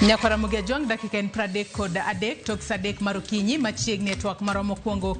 Nyakwara Ramogi Ajwang', dakika en 33 tok sa 3 mar okinyi. Machiegni e twak marwa mokwongo,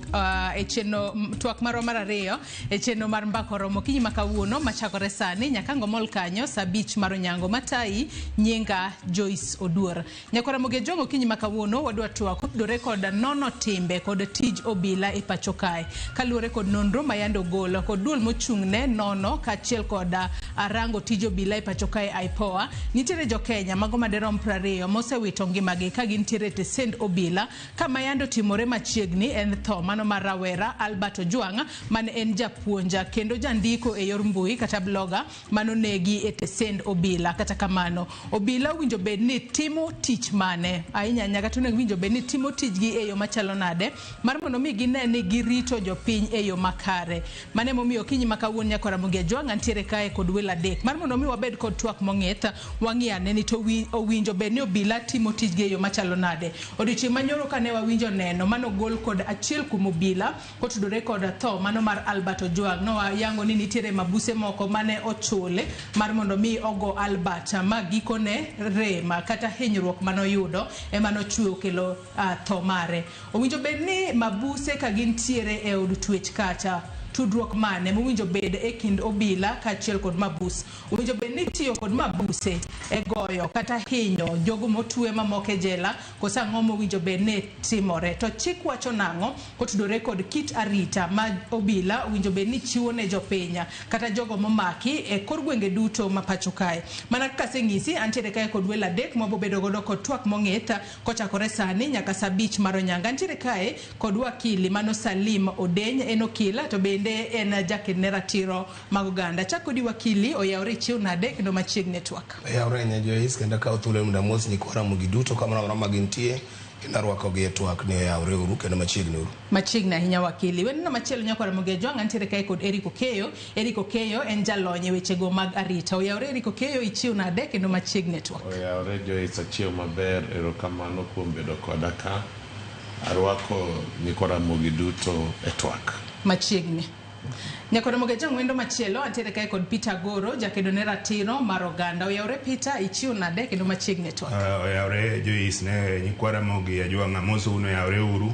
e chenro twak marwa mar ariyo e chenro mar Mbaka Oromo okinyi ma kawuono, machakore sani nyaka ngomol kanyo sa 5 mar onyango. Matayi nyinga Joyce Oduor. Nyakwara Ramogi Ajwang', okinyi ma kawuono wadwa twak otudore kod nono timbe kod tij obila e pacho kae, kaluwore kod nonro ma yande ogol kod duol mochung'ne nono kaachiel kod rango tij obila e pacho kae, IPOA. Nitiere jokenya mago maderom 20 mosewito ngimagi ka gintiere e tesend obila. Kama yande otimore machiegni en tho mano mar rawera Albert Ojwang', mane en japuonja kendo jandiko e yor mbui kata blogger, manonegi e tesend obila. Kata kamano, obila owinjo bed ni timo tich mane ahinya ahinya, kata onego winjo bed ni timo tijgi e yo machalo nade mar mondo mi gine ni girito jopiny e yo makare? Mano emomiyo okinyi ma kawuono, nyakwara Ramogi Ajwang', antiere kae kod welo adek mar mondo mi wabed kod twak mong'ith, wang'i ane ni to owinjo bed ni obila timo tijgi e yo machalo nade. Odiochieng' manyoro kane wawinjo neno manogol kod achiel kuom obila kotudore kod tho mano mar Albert Ojwang', nowayango ni nitiere mabuse moko mane ochule mar mondo mi ogo Albert, ma gikone rem kata hinyruok manoyudo ema nochwe okelo tho mare. Owinjo bed ni mabuse ka gintiere e od twech kacha, tudruok mane mowinjo bed e kind obila kaachiel kod mabus? Owinjo bed ni tiyo kod mabuse e goyo kata hinyo jogo motwe mamoko e jela, koso ang'o mowinjo bed ni timore? To chik wacho nang'o kotudore kod kit arita ma obila owinjo bed ni chiwo ne jopiny kata jogo momaki e kor gwenge duto ma pacho kae? Mana kaka aseng'isi, antiere kae kod welo adek mwabo bedo godo kod twak mong'ith kochakore sani nyaka sa 5 mar onyanga. Antiere kae kod wakili mano Salim Odeny, en okil to bende en jaked ne ratiro mag oganda. Chak kodi, wakili, oyawre, ichiew nade kendo machiegni e twak? Oyawre ahinya, Joyce, kendo akawo thuolo mondo amos nyikwa Ramogi duto kamoro amora ma gintie, kendo arwakogi e twak ni oyawre uru kendo machiegni uru. Machiegni ahinya, wakili. Wendno machielo, nyakwar Ramogi Ajwang', antiere kae kod Eric Okeyo. Eric Okeyo en jalony e wechego mag arita. Oyawre, Eric Okeyo, ichiew nade kendo machiegni e twak? Oyawre, Joyce, achiew maber, erokamano kuom bedo koda ka. Arwako nyikwa Ramogi duto e twak. Machiegni. Nyakwar Ramogi Ajwang', wendo machielo, antiere kae kod Peter Goro, jakedo ne ratiro mar oganda. Oyawre, Peter, ichiew nade kendo machiegni e twak? Oyawre, Joyce, ne nyikwa Ramogi Ajwang', amosou ni oyawre uru,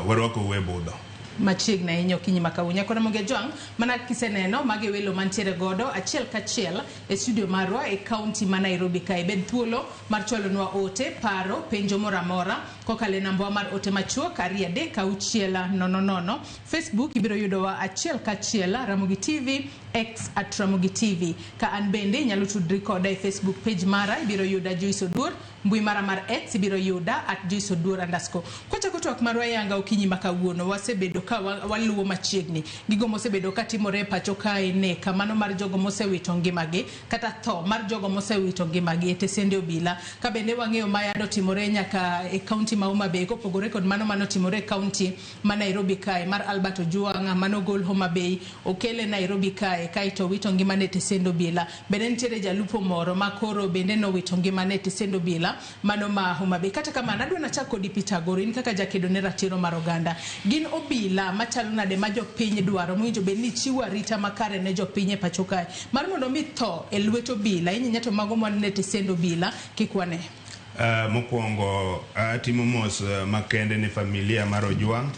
warwakou e budho. Machiegni ahinya okinyi ma kawuono. Nyakwar Ramogi Ajwang', mana kiseneno, magi e welo mantiere godo achiel kachiel e studio marwa e kaunti ma Nairobi kae. Bed thuolo mar chwalonwa ote, paro, penjo moro amora kokalo e nambwa mar ote machuok 23600. Facebook ibiro yudowa achiel kachiel, Ramogi TV, X @RamogiTV. Ka an bende inyalo tudri koda e Facebook page mara, ibiro yuda Joyce Oduor. Mbui mara mar X ibiro yuda @JoyceOduor_. Kwachako twak marwa yanga okinyi ma kawuono, wasebedo ka waluwo machiegni gigo mosebedo ka timore e pacho kae, nek mano mar jogo mosewito ngimagi kata tho mar jogo mosewito ngimagi e tesende obila. Ka bende wang'eyo ma yando timore nyaka e kaunti ma Homa Bay, kopogore kod mano manotimore e kaunti ma Nairobi kae mar Albert Ojwang' manogol Homa Bay okele Nairobi kae kaeto owito ngimane e tesend obila. Bende nitiere jalupo moro ma koro bende nowito ngimane e tesend obila mano ma Homa Bay. Kata kamano, adwa nachak kodi, Peter Agoro, in kaka jakedo ne ratiro mar oganda. Gin obila machalo nade ma jopiny dwaro mowinjo bed ni chiwo arita makare ne jopiny e pacho kae mar mondo mi tho e lwet obila inyinya to mago mwaneno e tesend obila kik wane? Mokwongo atimo mos makende ne familia mar Ojwang'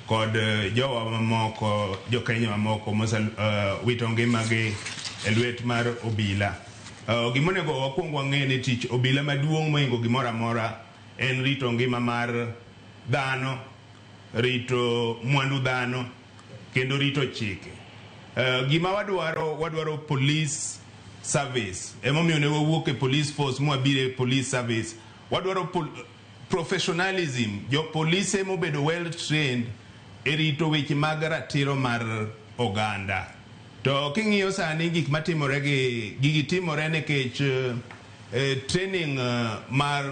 kod jowa mamoko, jo-Kenya mamoko mosewito ngimagi e lwet mar obila. Gima onego wakwong wang'e ni tich obila maduong' mohingo gimoro amora en rito ngima mar dhano, rito mwandu dhano kendo rito chike. Gima wadwaro, wadwaro police service. Emomiyo ne wawuok e police force mwabiro e police service. Wadwaro professionalism, jo polise mobedo well trained e rito weche mag ratiro mar oganda. To king'iyo sani gik matimore gi gigi timore nikech training mar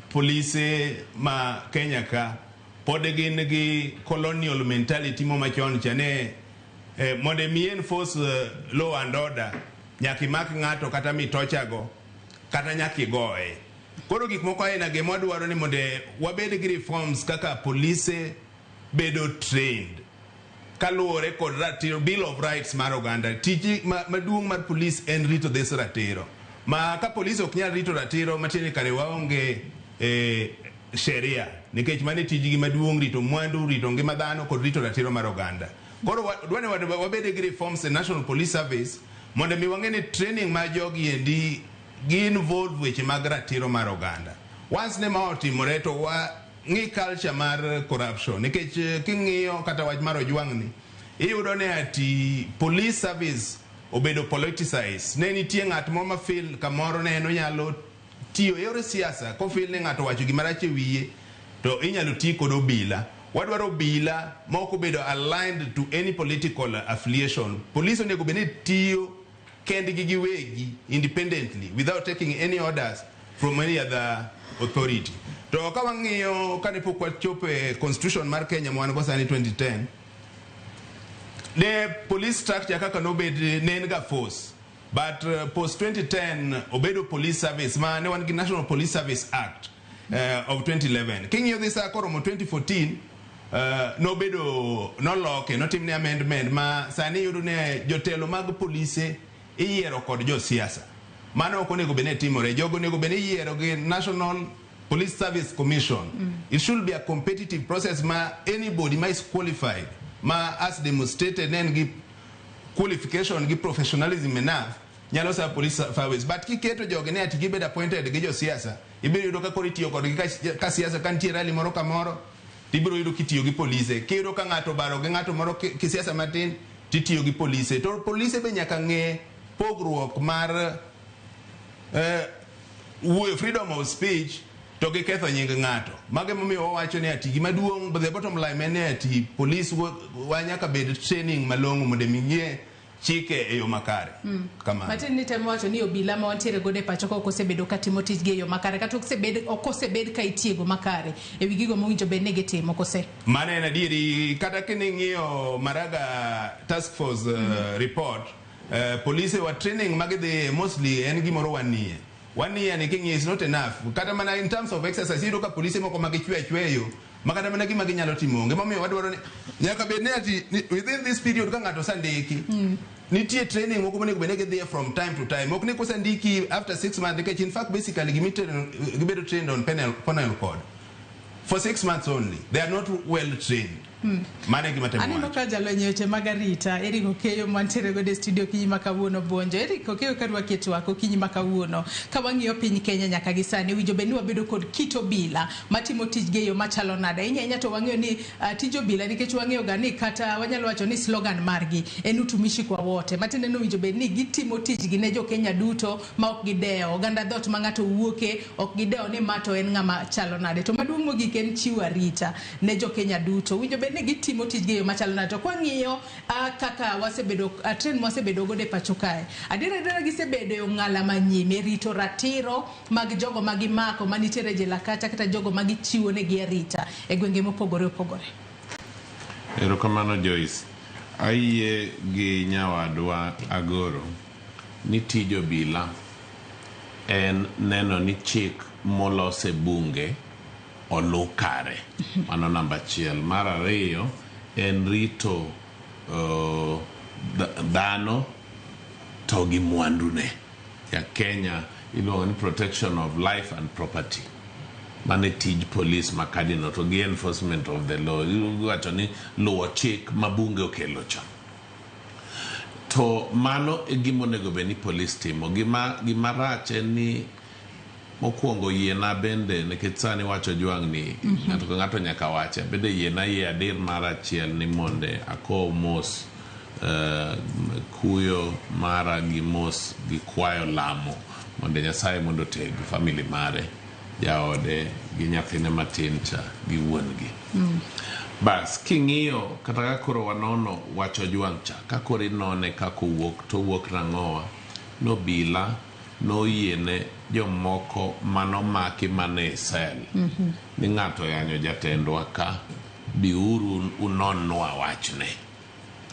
polise ma Kenya ka pod gin gi colonial mentality mo machon cha ne mondo mi enforce law and order nyaka imak ng'ato kata mitochago kata nyaka igoye. Koro gik moko aina gi mwadwaro ni mondo wabed gi reforms kaka polise bedo trained kaluwore kod ratiro, Bill of Rights mar oganda. Tich maduong' mar police en rito this ratiro. Ma ka polis ok nyal rito ratiro, matiende kare waonge e sheria, nikech mano e tijgi maduong': rito mwandu, rito ngima dhano kod rito ratiro mar oganda. Koro dwani wabed gi reforms e National Police Service mondo mi wang'e ni training mar jogi endi gi involve weche mag ratiro mar oganda. Once ne ma otimore, to wa ng'i culture mar corruption, nikech king'iyo kata wach mar Ojwang' ni, iyudo ni ati police service obedo politicized. Ne nitie ng'at moro ma feel kamoro ne en onyalo tiyo e yore siasa, kofeel ni ng'ato owacho gimarach e wiye to inyalo ti kod obila. Wadwaro obila ma ok obedo aligned to any political affiliation. Police onego bed ni tiyo kendgi giwegi, independently, without taking any orders from any other authority. To ka wang'iyo kane pok wachopo e constitution mar Kenya ma wan go sani 2010, ne police structure kaka nobed ne en ga force, but post 2010 obedo police service ma ne wan gi National Police Service Act of 2011. King'iyo dhi saa koromo 2014, nobedo noloke, notimne amendment ma sani iyudo ni jotelo mag polise iyiero kod josiasa. Mano ok onego bed ni timore. Jogo onego bed ni iyiero gi National Police Service Commission. It should be a competitive process ma anybody ma is qualified, ma has demonstrated ne en gi qualification gi professionalism enough, nyalo serve police service. But kiketo jogi ni ati gibed appointed gi josiasa, ibiro yudo ka koro itiyo kodgi ka siasa. Ka nitie rally moro kamoro, tibiro yudo kitiyo gi polise. Kiyudo ka ng'ato obaro gi ng'ato moro kisiasa matin, titiyo gi polise. To polise be nyaka ng'e pogruok mar wuoyo, freedom of speech, to gi ketho nying ng'ato. Mago emomiyo wawacho ni ati gima duong', the bottom line en ni ati police wa nyaka bed training malong'o mondo mi ng'e chike e yo makare. Kamano. Matin ni temo wacho ni obila ma wantiere godo e pacho ka ok osebedo ka timo tijgi e yo makare, kata ok osebed ka itiego makare e wi gigo mowinjo bed ni gitimo, kose? Mano en adieri. Kata kining'iyo Maraga Task Force report, police wa training magidhiye mostly en gimoro 1 year. 1 year ni king'iyo is not enough. Kata mana in terms of exercise, iyudo ka polise moko ma gichwe achweya e yo ma kata mana gima ginyalo timo onge. Momiyo wadwaro ni nyaka bed ni ati within this period ka ng'ato osendiki, nitie training moko monego bed ni gidhiye from time to time. Ok ni kosendiki after 6 months, nikech in fact basically gibedo trained on penal code for 6 months only. They are not well trained. Mano e gima temo Aneno wacho. ka jalony e weche mag arita Eric Okeyo mantiere godo e studio okinyi ma kawuono buonjo. Eric Okeyo, ka rwaki e twak okinyi ma kawuono, ka wang'iyo piny Kenya nyaka gi sani, owinjo bed ni wabedo kod kit obila matimo tijgi e yo machalo nade? Ahinya ahinya to wang'eyo ni tij obila, nikech wang'eyo ga ni kata wanyalo wacho ni slogan margi en "utumishi kwa wote", matiende ni owinjo bed ni gitimo tijgi ne jo Kenya duto ma ok gidewo oganda dhot ma ng'ato wuoke, ok gidewo ni ma to en ng'ama chalo nade. To maduong' mogik en chiwo arita ne jo Kenya duto. Owinjo bed ni gitimo tijgi e yo machalo nade? To kwang'iyo kaka wasebedo trend mwasebedo godo e pacho kae, adiera adiera gisebedo e ong'ala manyime rito ratiro mag jogo ma gimako manitiere e jela kacha, kata jogo ma gichiwo negi arita e gwenge mopogore opogore. Erokamano, Joyce. Ayie gi nyawadwa Agoro ni tij obila en neno ni chik molos e bunge oluw kare. Mano namba achiel. Mar ariyo en rito dhano to gi mwandune. Ya Kenya iluongo ni protection of life and property. Mano e tij polis ma cardinal, to gi enforcement of the law. Iwacho ni luwo chik ma bunge okelo cha. To mano e gima onego bed ni polis timo. Gima rach en ni mokwongo yiena bende, nikech sani wacho Ojwang' ni ng'ato ka ng'ato nyaka wache, bende yiena yie adir mar achiel ni monde akow mos kuyo mara gi mos gi kwayo lamo mondo Nyasaye mondo oteg family mare, jaode gi nyathine matin cha gi wuon gi. Bas king'iyo kata ka koro wanono wach Ojwang' cha, ka koro inone kaka owuok, to owuok nang'owa nobila noyiene jomoko manomaki mane e sel ni ng'ato oyanyo jatendwa ka, biuru unonnwa wachne,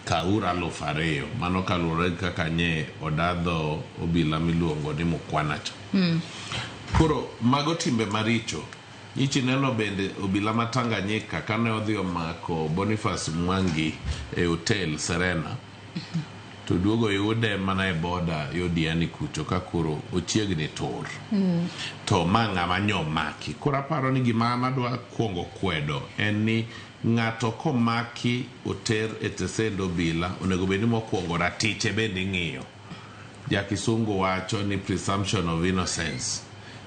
kauru 2000. Mano kaluwore gi kaka nye odadho obila miluongo ni Mukwana cha. Koro mago timbe maricho. Nyichi neno bende obila ma Tanganyika kane odhi omako Boniface Mwangi e hotel Serena. To duogo yude mana e boda yo Diani kucho ka koro ochiegni tur. To ma ng'ama nyomaki. Koro aparo ni gima an adwa kuongo kwedo en ni ng'ato komaki oter e tesend obila onego bed ni mokwongo ratiche bende ing'iyo. Ja kisungu wacho ni presumption of innocence.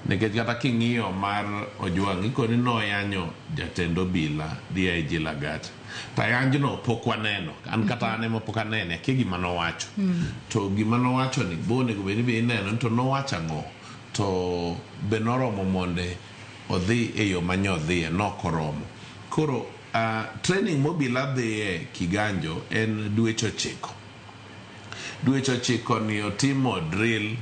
Nikech kata king'iyo mar Ojwang' ikoni noyanyo jatend obila DIG Lagat. To ayanjno pok waneno. An kata an ema pok anene, akia gima nowacho. To gima nowacho ni bo onego bed ni be ineno ni to nowacho ang'o. To be noromo monde odhi e yo manye odhiye, nok oromo. Koro training mobila dhiye Kiganjo en dweche 9. Dweche 9 ni otimo drill,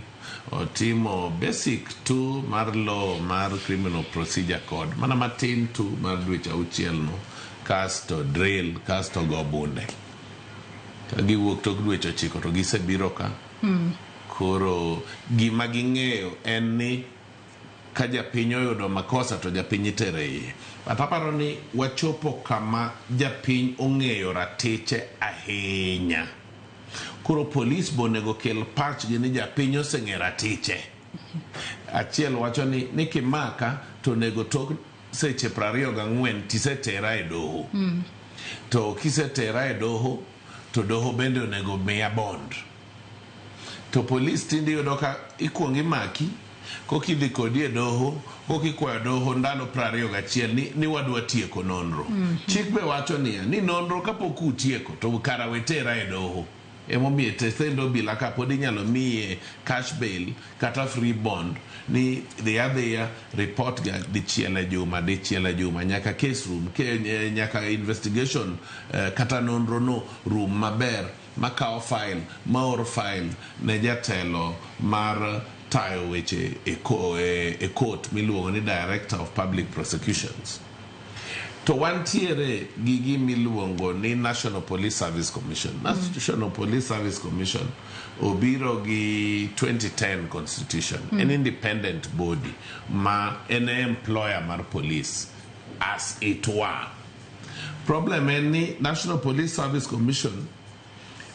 otimo basic tu mar law mar criminal procedure code, mana matin tu mar dweche 6 no, kasto drill, kasto go bunde. Ka giwuok tok dweche 9 to gisebiro ka. Koro gima ging'eyo en ni ka japiny oyudo makosa to japiny itere iye. But aparo ni wachopo kama japiny ong'eyo ratiche ahinya. Koro polis be onego kel pachgi ni japiny oseng'eyo ratiche. Achiel wacho ni kimaka to onego tok seche 24 tisetera e doho. To kisetera e doho to doho bende onego miya bond. To polis tinde iyudo ka ikuongo imaki, koka idhi kodi e doho, koka ikwayo doho ndalo 21 ni wadwa tieko nonro. Chik be wacho niya, ni nonro kapok utieko to kara wetera e doho. Emomiyo tesend obila ka pod inyalo miye cash bail kata free bond ni dhi adhiya report ga dichiel e juma, dichiel e juma nyaka case room, nyaka investigation kata nonro no room maber makawo file, maor file ne jatelo mar tayo weche e court miluongo ni Director of Public Prosecutions. To wantiere gi gimiluongo ni National Police Service Commission. National Police Service Commission obiro gi 2010 Constitution. En independent body ma en employer mar police as it were. Problem en ni National Police Service Commission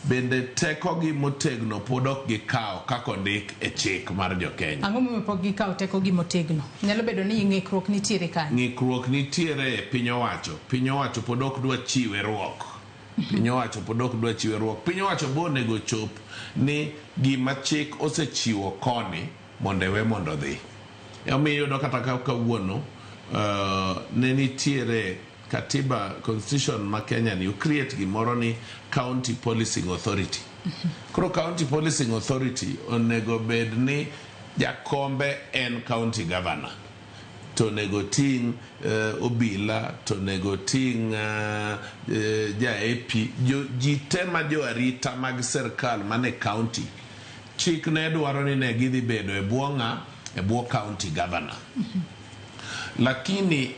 bende tekogi motegno pod ok gikawo kaka ondik e chik mar jo-Kenya. Ang'o momiyo pok gikawo tekogi motegno? Nyalo bedo ni ng'ikruok nitiere kanyo. Ng'ikruok nitiere e piny owacho. Piny owacho pod ok dwa chiwe ruok. Piny owacho pod ok dwa chiwe ruok. Piny owacho bo onego chop ni gima chik osechiwo koni mondo ewe mondo odhi. Emomiyo iyudo kata ka kawuono ne nitiere katiba constitution ma Kenya ni create gimoro ni County Policing Authority. Koro County Policing Authority onego bed ni jakombe en county governor. To onego ting' obila, to onego ting' ja AP, ji te ma jo arita mag sirkal mane county. Chik ne dwaro ni ne gidhi bedo e bwo ng'a? E bwo county governor. Lakini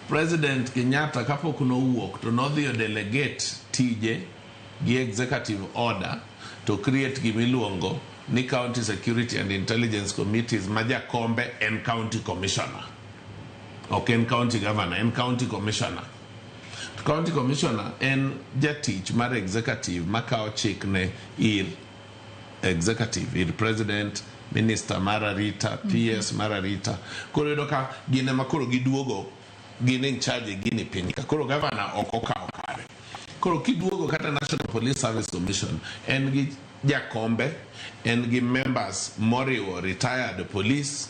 President Kenyatta kapok nowuok to nodhi o delegate tije gi executive order to create gimiluongo ni County Security and Intelligence Committees ma jakombe en county commissioner. Ok en county governor, en county commissioner. To county commissioner en jatich mar executive makawo chik ne ir executive, ir president, minister mar arita, PS mar arita. Koro iyudo ka gin ema koro giduogo gin in charge gini piny ka. Koro governor ok okawo kare. Koro kiduogo kata National Police Service Commission en gi jakombe, en gi members moriwo retired police,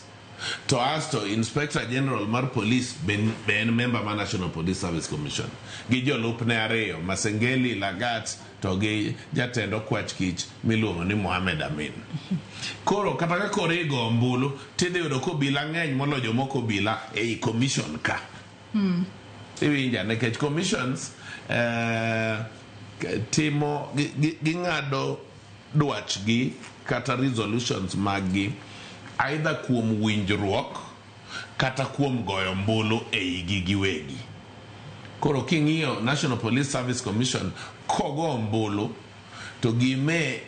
to asto Inspector General mar Police be en member mar National Police Service Commission gi jolupne ariyo, Masengeli Lagat to gi jatend okwach kich miluongo ni Mohamed Amin. Koro kata ka koro igo ombulu tidhi yudo ka obila ng'eny moloyo jomoko obila ei commission ka. Iwinja nikech commissions timo ging'ado dwachgi kata resolutions maggi either kuom winjruok kata kuom goyo ombulu eigi giwegi. Koro king'iyo National Police Service Commission kogo ombulu to gime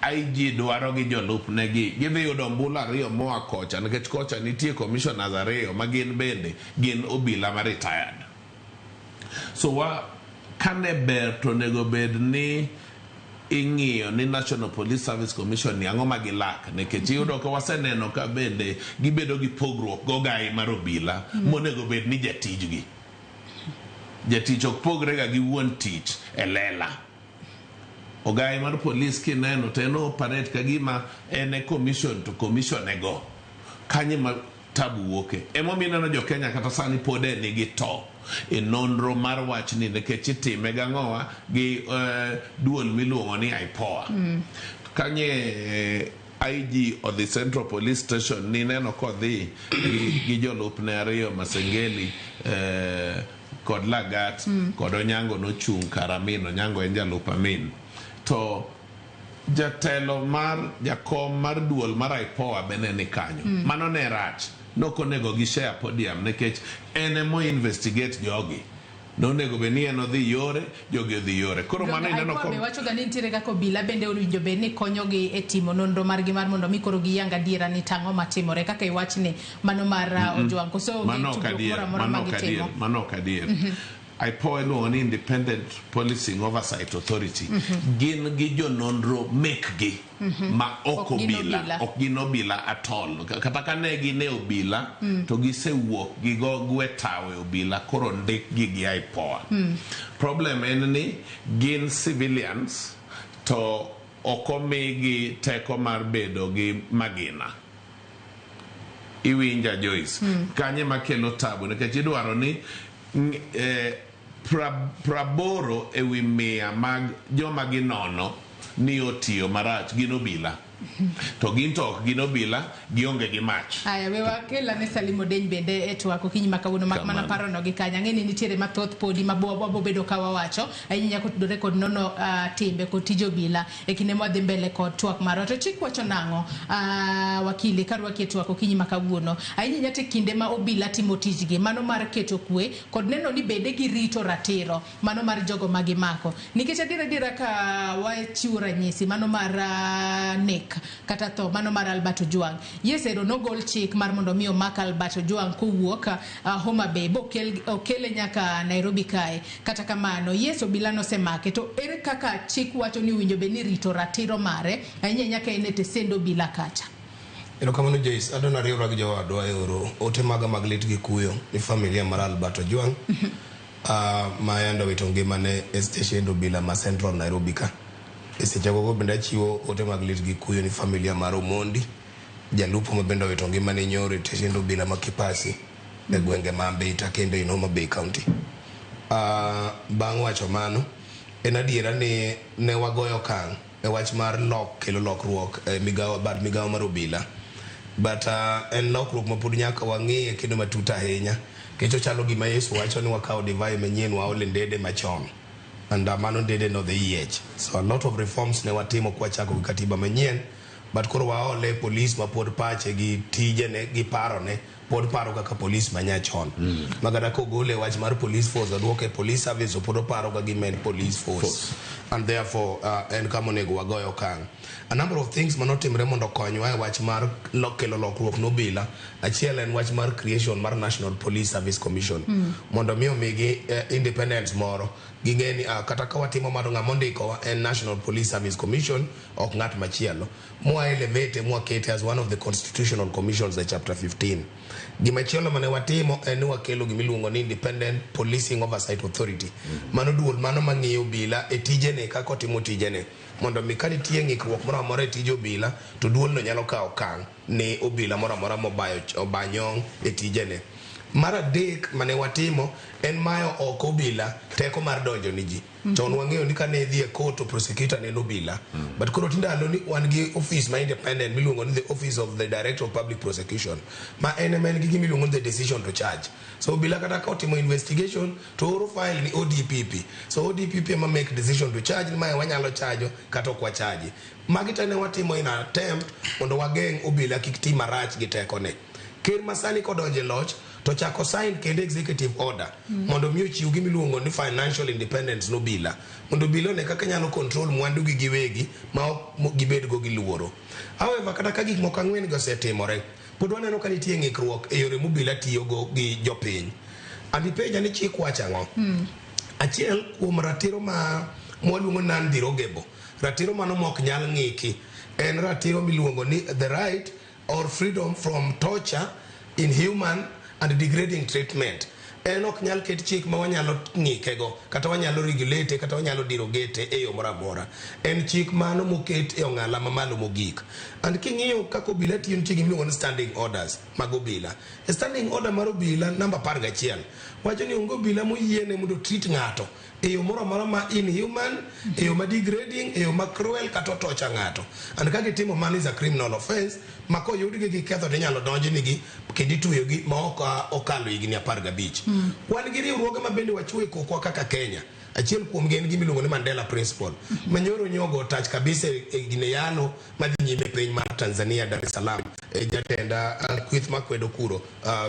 IG dwaro gi jolupne gi gidhi yudo ombulu ariyo moa kocha nikech kocha nitie commissioners ariyo ma gin bende gin obila ma retired. So wa kane ber to onego bed ni Ing'iyo ni National Police Service Commission ni ang'o ma gilak nikech iyudo ka waseneno ka bende gibedo gi pogruok gogai mar obila monego bed ni jatijgi. Jatich ok pogre ga gi wuon tich e lela. Ogai mar polis kineno to en operate ka gima en e commission to commission e go. Kanye ma tabu wuoke. Emomiyo ineno jo Kenya kata sani pod e nigi to e nonro mar wachni nikech itime gang'owa gi duol miluongo ni IPOA. Kanye IG odhi Central Police Station nineno kodhi gi jolupne ariyo Masengeli kod Lagat kod Onyango nochung' kar Amin. Onyango en jalup Amin. To jatelo mar jakom mar duol mar IPOA bende ni kanyo. Mano ne rach. Nokonego gi share podium nikech en emo investigate jogi. Nonego bed ni en odhi yore, jogi odhi yore. Koro mano ineno ko wacho ga ni nitiere kaka obila bende owinjo bed ni konyogi e timo nonro margi mar mondo mi koro giyang adiera ni tang'o matimore kaka iwachni mano mar Ojwang' koso onge tudruok moro amora ma gitimo. Mano ok adier. IPOA iluongo ni Independent Policing Oversight Authority. Gin gi jononro mekgi ma ok obila, ok gin obila at all. Kata ka ne gin e obila to gisewuok gigo gwe tawo e obila koro ndikgi gi IPOA. Problem en ni gin civilians to ok omigi teko mar bedo gi magina. Iwinja Joyce? Kanye makelo tabu nikech idwaro ni 80% mag joma ginono ni otiyo marach gin obila. To gin to ok gin obila, gionge gi mach. Aya, we wakel ane Salim Odeny bende e twak okinyi ma kawuono mak mana paro no gi kanya. Ang'e ni nitiere mathoth podi ma wabo bedo ka wawacho ahinya kotudore kod nono timbe kod tij obila e kinde mwadhi mbele kod twak marwa. To chik wacho nang'o wakili karwaki e twak okinyi ma kawuono ahinya te kinde ma obila timo tijgi mano mar keto kwe kod neno ni bende girito ratiro mano mar jogo ma gimako. Nikech adiera ka wachiwo ranyisi mano mar nek kata tho mano mar Albert Ojwang. Yes, ero nogol chik mar mondo mi omak Albert Ojwang kowuok Homa Bay bo okele nyaka Nairobi kae. Kata kamano, yes, obila nosemake to ere kaka chik wacho ni owinjo bed ni rito ratiro mare ahinya nyaka en e tesend obila kacha. Erokamano Joyce, adwa nariwra gi jowadwa e oro ote maga mag lit gi kuyo ni familia mar Albert Ojwang ma yande owito ngimane e steshend obila ma Central Nairobi ka. E seche gogo bende achiwo ote mag lit gi kuyo ni familia mar Omondi, jalupo ma bende owito ngimane nyoro e steshend obila ma Kipasi e gwenge ma Mbita kendo in Homa Bay County. Bang' wacho mano, en adiera ni ne wagoyo okang' e wach mar kelo lokruok e migawo bad migawo mar obila. But en lokruok ma pod nyaka wang'iye kendo matut ahinya. Nikech ochalo gima Yesu wacho ni wakawo divai manyien waole ndede machon. And mano ndede no dhi yiech. So a lot of reforms ne watimo kwachako gi katiba manyien. But koro waole polis ma pod pache gi tijene gi parone pod paro kaka polis manyachon. Ma kata kogole wach mar police force oduoke police service pod oparo ka gima en police force. And therefore en kama onego wagoyo okang'. A number of things manotimre mondo okonywa e wach mar kelo lokruok nobila. Achiel en wach mar creation mar National Police Service Commission. Mondo mi omigi independence moro. Ging'e ni kata ka watimo mano ng'ama ondikowa en National Police Service Commission ok ng'at machielo. Mwa elevate mwa kete as one of the constitutional commissions e chapter 15. Gimachielo mane watimo en ni wakelo gimiluongo ni Independent Policing Oversight Authority. Mano duol mano mang'iyo obila e tijene kaka otimo tijene. Mondo mi ka nitie ng'ikruok moro amora e tij obila to duolno nyalo kawo okang' ne obila moro amora mobayo obanyong' e tijene. Mar adek mane watimo en mayo oko obila teko mar donjo ni ji. Chon wang'eyo ni kane idhi e court to prosecutor ne en obila. But koro tindalo ni wan gi office ma independent miluongo ni the Office of the Director of Public Prosecution. Ma en ema en gi gima iluongo ni the decision to charge. So obila kata ka otimo investigation to oro file ni ODPP. So ODPP ema make decision to charge ni mae wanyalo chajo kata ok wachaji. Magi te ne watimo in an attempt mondo wageng' obila kik ti marach gi tekone. Ker masani kodonjo e loch to chako sign kendo executive order mondo mi ochiw gima iluongo ni financial independence no obila. Mondo obila one kaka nyalo control mwandu gi giwegi ma ok gibed go gi luoro. However, kata ka gik moko ang'wen go osetimore, pod waneno ka nitie ng'ikruok e yore mobila tiyogo gi jopiny. And ipenja ni chik wacho ang'o? Achiel kuom ratiro ma mwaluongo non-derogable. Ratiro mano mok nyal ng'iki en ratiro miluongo ni the right or freedom from torture, inhuman and degrading treatment. En ok nyal ket chik ma wanyalo ng'ikego, kata wanyalo regulate, kata wanyalo derogate e yo moro amora. En chik mano moket e ong'ala mamalo mogik. And king'iyo kaka obila tiyo, nitie gimiluongo ni standing orders mag obila. E standing order mar obila namba 11 wacho ni onge obila moyiene mondo treat ng'ato e yo moro amora ma inhuman, e yo ma degrading, e yo ma cruel, kata otocha ng'ato. And ka gitimo mano is a criminal offense ma koyudgi gi ketho to inyalo donjnigi kendo itweyogi ma ok okalo higni 15. Wan gi riwruoge ma bende wachuo e kokwa kaka Kenya. Achiel kuomgi en gima iluongo ni Mandela Principle, ma nyoro nyogo tach kabisa e gine yalo madhi nyime e piny mar Tanzania, Dar es Salaam. E jatenda kweth makwedo kuro,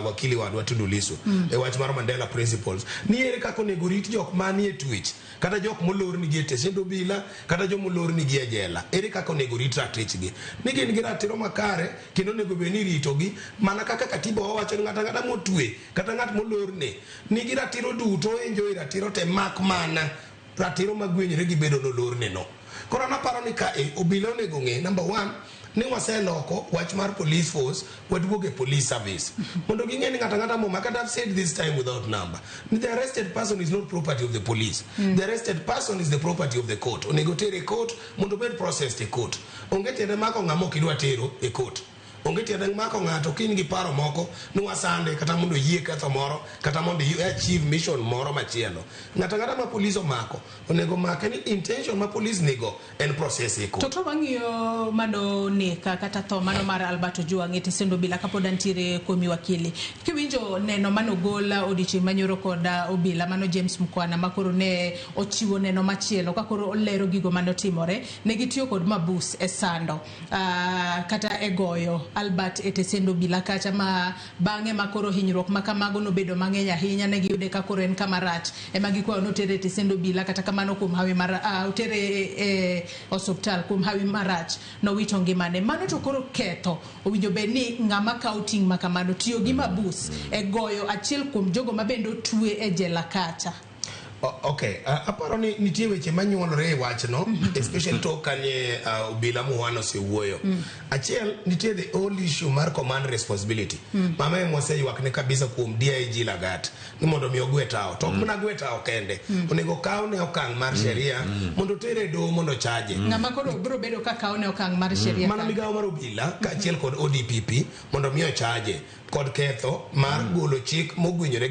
wakili wadwa Tundu Lissu, e wach mar Mandela Principles ni ere kaka onego rit jok manie twech, kata jok molornigi e tesend obila, kata jomolornigi e jela. Ere kaka onego rit ratichgi ni gin gi ratiro makare kendo onego bed ni iritogi mana kaka katiba wawacho ni ng'ato ang'ata motwe kata ng'at molorne nigi ratiro duto, enjoy ratiro te, mak mana ratiro magwenyore gi bedo nolorne no. Koro an aparo ni ka e obila onego ng'e number one ni waseloko wach mar police force, waduogo e police service, mondo ging'e ni ng'ato ang'ata moma kata. I've said this time without number ni the arrested person is not property of the police. The arrested person is the property of the court. Onego tere e court mondo obed processed e court. Onge tiende mako ng'ama ok idwa tero e court. Onge tiende mako ng'ato ka in gi paro moko ni wasande, kata mondo oyie ketho moro, kata mondo i achieve mission moro machielo. Ng'ato ang'ata ma polis omako onego make ni intention ma polis nigo en process e To court. Ka wang'iyo mano neka kata tho mano mar Albert Ojwang e tesend obila, kapod antiere kuomi wakili, kiwinjo neno manogol odiochieng' manyoro kod obila mano James Mkwana, makoro ne ochiwo neno machielo ka koro olero gigo manotimore, ne gitiyo kod mabus e sando kata e goyo Albert e tesend obila kacha, ma bang'e ma koro hinyruok ma kamago nobedo mang'eny ahinya, ne giyude ka koro en kama rach ema gikwayo notere e tesend obila. Kata kamano, kuom hawi mar otere e osuptal, kuom hawi marach nowito ngimane. Mano to koro ketho owinjo bed ni ng'ama kawo ting' ma kamano tiyo gi mabus e goyo achiel kuom jogo ma bende otwe e jela kacha. Okay, aparo ni nitie weche manyuolore e wachno, especially tok kanye obila Muhwana osewuoyo. Achiel, nitie the old issue mar command responsibility. Mama ema oseywakne kabisa kuom DIG Lagat ni mondo mi ogwe tao. To ok mana gwe tao kende. Onego kawne okang' mar sheria mondo otere e doho mondo chaje. Ng'ama koro biro bedo ka kawo ne okang' mar sheria Mana kanyo? Migawo mar obila kaachiel kod ODPP mondo mi ochaje kod ketho mar golo chik mogwinyore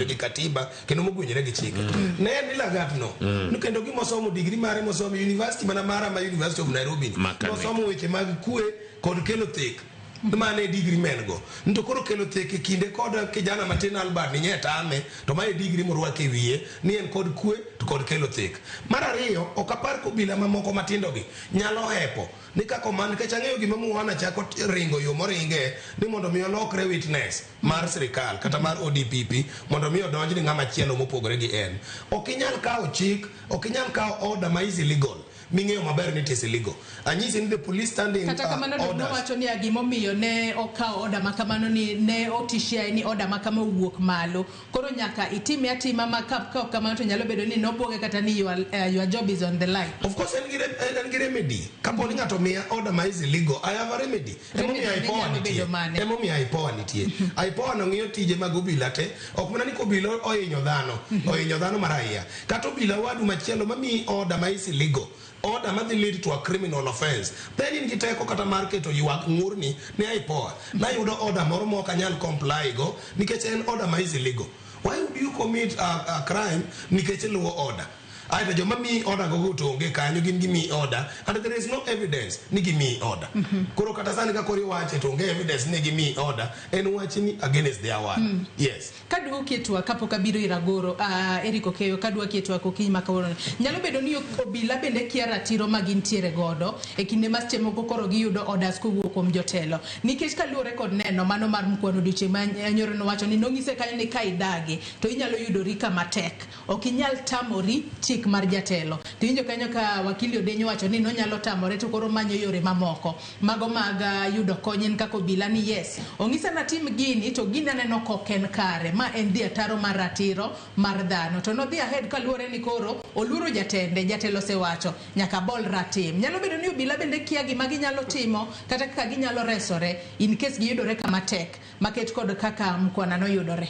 gi katiba kendo mogwinyore gi chike. Ne en ni Lagat no ni kendo gimosomo degree mare mosomo e university mana mara ma University of Nairobi ni. Makanek. Nosomo weche mag kwe kod kelo thek mane e degree men go. To koro kelo thek e kinde kod kijana matin Albert ni nye tame, to mae degree morwako e wiye ni en kod kwe to kod kelo thek. Mar ariyo, ok apar kobila mamoko matindo gi nyalo hepo ni kaka man, nikech ang'eyo gima Muhwana chako ringo yo moringe ni mondo mi olokre witness mar sirikal kata mar ODPP mondo mi odonj ni ng'ama chielo mopogore gi en. Ok inyal kawo chik, ok inyal kawo order ma is illegal ming'eyo maber ni it is illegal. Anyisi ni the police standing Kata kamano dong orders nowacho ni gimomiyo ne okawo oda ma kamano ni ne otishia ni oda ma kama owuok malo, koro nyaka itime atima ma ka ok kamano to nyalo bedo ni nobwoge kata ni your job is on the line. Of course, en gi remedy. Kapo ni ng'ato miya order ma is illegal, I have a remedy. Emomiyo Remedy IPOA ne nyalo nitie. bedo mane? Emomiyo IPOA nitie. IPOA no ng'iyo tije mag obila te. Ok mana ni kobila ohinyo dhano, ohinyo dhano mar raia. Kata obila wadu machielo mamiyi order ma is illegal, order madhi lead to a criminal offense, then in gi teko kata mar keto ywak ng'urni ne IPOA. Nayudo order moro ma ok anyal comply go nikech en order ma is illegal. Why would you commit a crime nikech iluwo order? Aeto joma miyi order go to onge kanyo, gin gimiyi order and there is no evidence ni gimiyi order. Koro kata sani ka koro iwache to onge evidence ni gimiyi order, en wach ni against their word. Yes. Kadwa ketwa kapok abiro ir Agoro, Eric Okeyo, kadwa ketwa okinyi ma kawuono, nyalo bedo ni obila bende kia ratiro ma gintiere godo e kinde ma seche moko koro giyudo orders kowuok kuom jotelo, nikech kaluwore kod neno mano mar Mkwano odiochieng' ma nyoro, nowacho ni nong'ise kanyo ni ka idagi to inyalo yudori kama tek, ok inyal tamori chik. chik mar jatelo. To iwinjo kanyo ka wakili Odenyo wacho ni nonyalo tamore to koro manyo yore mamoko mago mag yudo kony en kaka obila ni yes ong'isa natim gini to gini aneno kok en kare ma en dhi ataro mar ratiro mar dhano to nodhi ahead kaluwore ni koro oluoro jatende jatelo osewacho nyaka bol ratim. Nyalo bedo ni obila bende kia gima ginyalo timo kata kaka ginyalo resore in case giyudore kama tek maket kod kaka Mkwana noyudore.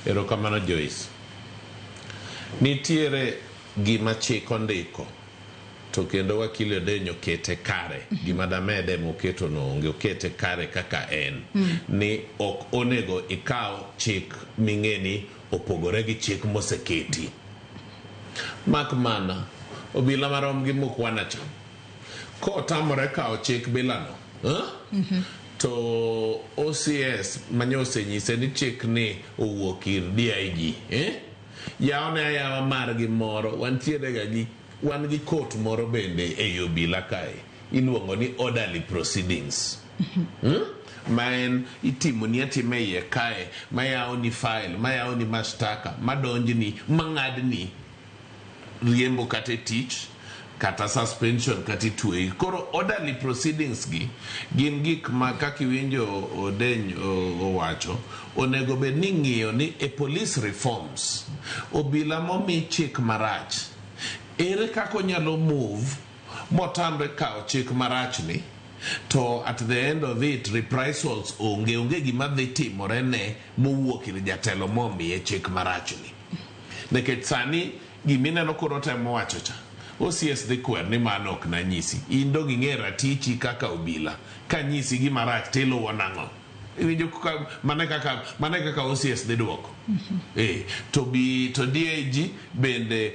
Erokamano Joyce. Nitiere gima chik ondiko to kendo wakili Odenyo kete kare. Gima damede moketo no onge, okete kare kaka en. Ni ok onego ikaw chik ming'e ni opogore gi chik moseketi. Mak mana, obila marom gi Mukwana cha, kotamore kawo chik bilano, To OCS manyosenyise ni chik ni owuok ir DIG, eh? Yawne ayawa margi moro, wantiere ga gi wan gi court moro bende ei obila kae, iluongo ni orderly proceedings. Ma en itimoni atima e iye kae, mayawoni file, mayawoni mashtaka, madonjni, mang'adni riembo kata e tich kata suspension kata itweyi. Koro orderly proceedings gi gin gik ma kaka iwinjo Odeny owacho onego bed ni ing'iyo ni e police reforms obila momi chik marach ere kaka onyalo move motamre kawo chik marach ni to at the end of it reprisals onge onge gima dhi timore ne mowuok ir jatelo momiye chik marach ni. Nikech sani gimineno koro temo wacho cha OCS dhi kwer ni mano ok nanyisi. In dong ing'e ratichi kaka obila. Kanyisi gima rach tiluwo nang'o? Iwinjo kaka mane kaka mane kaka OCS dhi duoko. Eh, to bi to DIG bende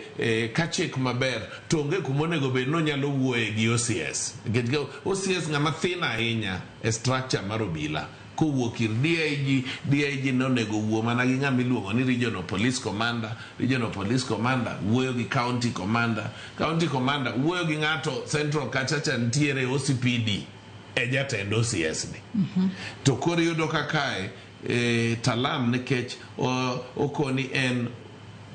ka chik maber to onge kuma onego bed ni onyalo wuoye gi OCS. Nikech OCS ng'ama thin ahinya e structure mar obila. Kowuok ir DIG, DIG nonego wuo mana gi ng'ama iluongo ni Regional Police Commander, Regional Police Commander wuoyo gi County Commander, County Commander wuoyo gi ng'ato Central kacha cha nitiere OCPD e jatend OCS ni. To koro iyudo ka kae Talam nikech okoni en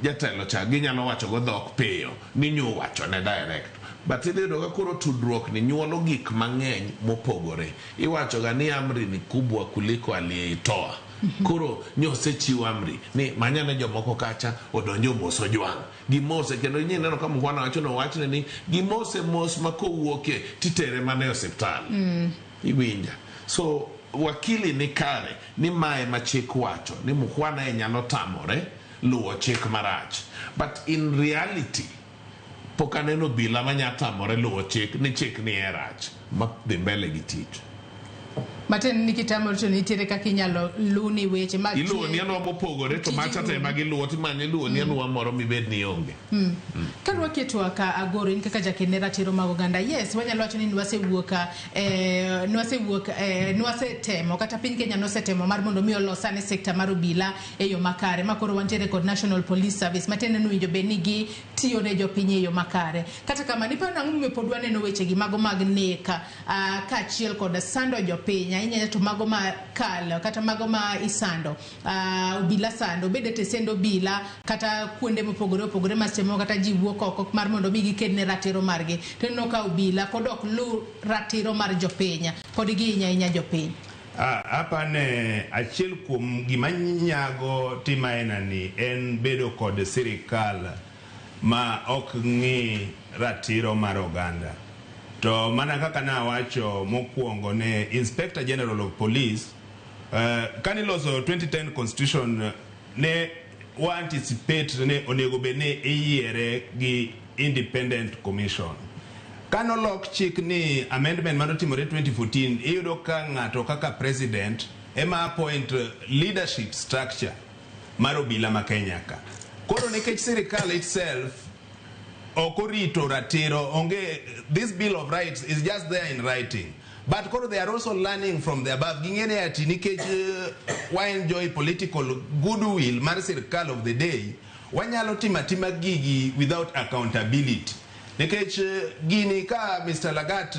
jatelo cha ginyalo wacho go dhok piyo ni nyowachone direct. But idhi yudo ka koro tudruok ni nyuolo gik mang'eny mopogore. Iwacho ga ni amri ni kubwa kuliko aliyeitoa. Koro nyosechiw amri ni manyane jomoko kacha odonjo omos Ojwang'. Gimose kendo ineno ka Mukwana wacho no wachne ni gimose mos ma kowuoke titere mana e osiptal. Iwinja. So wakili ni kare ni mae ma chik wacho ni Mukwana e nyalo tamore luwo chik marach. But in reality pok aneno obila manya tamore luwo chik ni chik ni e rach ma dhi mbele gi tich. Matiende ni kitamori to nitiere kaka inyalo luni weche ma Iluwo ni aluwa mopogore to macha to ema giluwo timanye iluwo ni aluwa moro mibed ni onge. Ka rwaki e twak Agoro in kaka jaked ne ratiro mag oganda yes wanyalo wacho ni nwasewuok nwasewuok nwasetemo kata piny Kenya nosetemo mar mondo mi olos sani sekta mar obila e yo makare ma koro wantiere kod National Police Service matiende ni owinjo bed ni gitiyo ne jopiny e yo makare. Kata kamano iparo nang'o momiyo pod waneno weche gi mago mag nek kaachiel kod sando jopiny ahinya to mago ma kal kata mago ma isando obila sando obed e tesend obila kata kuonde mopogore opogore ma seche moko kata ji wuok oko mar mondo mi giked ne ratiro margi to ineno ka obila pod ok lu ratiro mar jopiny pod gihinyo ahinya jopiny. Apane achiel kuom gima nyago tim aina ni en bedo kod sirikal ma ok ng'i ratiro mar oganda. To mana kaka nawacho mokwongo ne Inspector General of Police, kaniloso 2010 Constitution ne wa anticipate ne onego bed ni iyiere gi Independent Commission. Kanolok chik ni amendment manotimore 2014, iyudo ka ng'ato kaka president ema appoint leadership structure mar obila ma Kenya ka. Koro nikech sirikal itself ok orito ratiro, onge this bill of rights is just there in writing. But koro they are also learning from the above. Ging'e ni ati nikech wa enjoy political goodwill mar sirikal of the day, wanyalo timo atima gigi without accountability. Nikech gini ka Mr. Lagat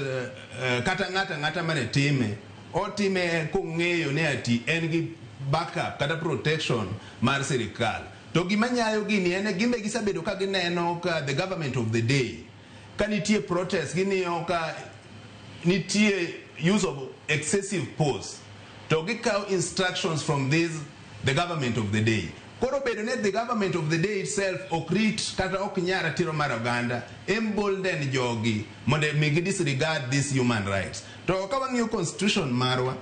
kata ng'ata ng'ata mane time, otime kong'eyo ni ati en gi backup kata protection mar sirikal. To gima nyayo gini en gimbe gisebedo ka gineno ka the government of the day ka nitie protest, ging'iyo ka nitie use of excessive force, to gikawo instructions from this the government of the day. Koro bedo ni the government of the day itself ok rit kata ok nya ratiro mar oganda, embolden jogi mondo mi gi disregard this human rights. To ka wang'iyo constitution marwa,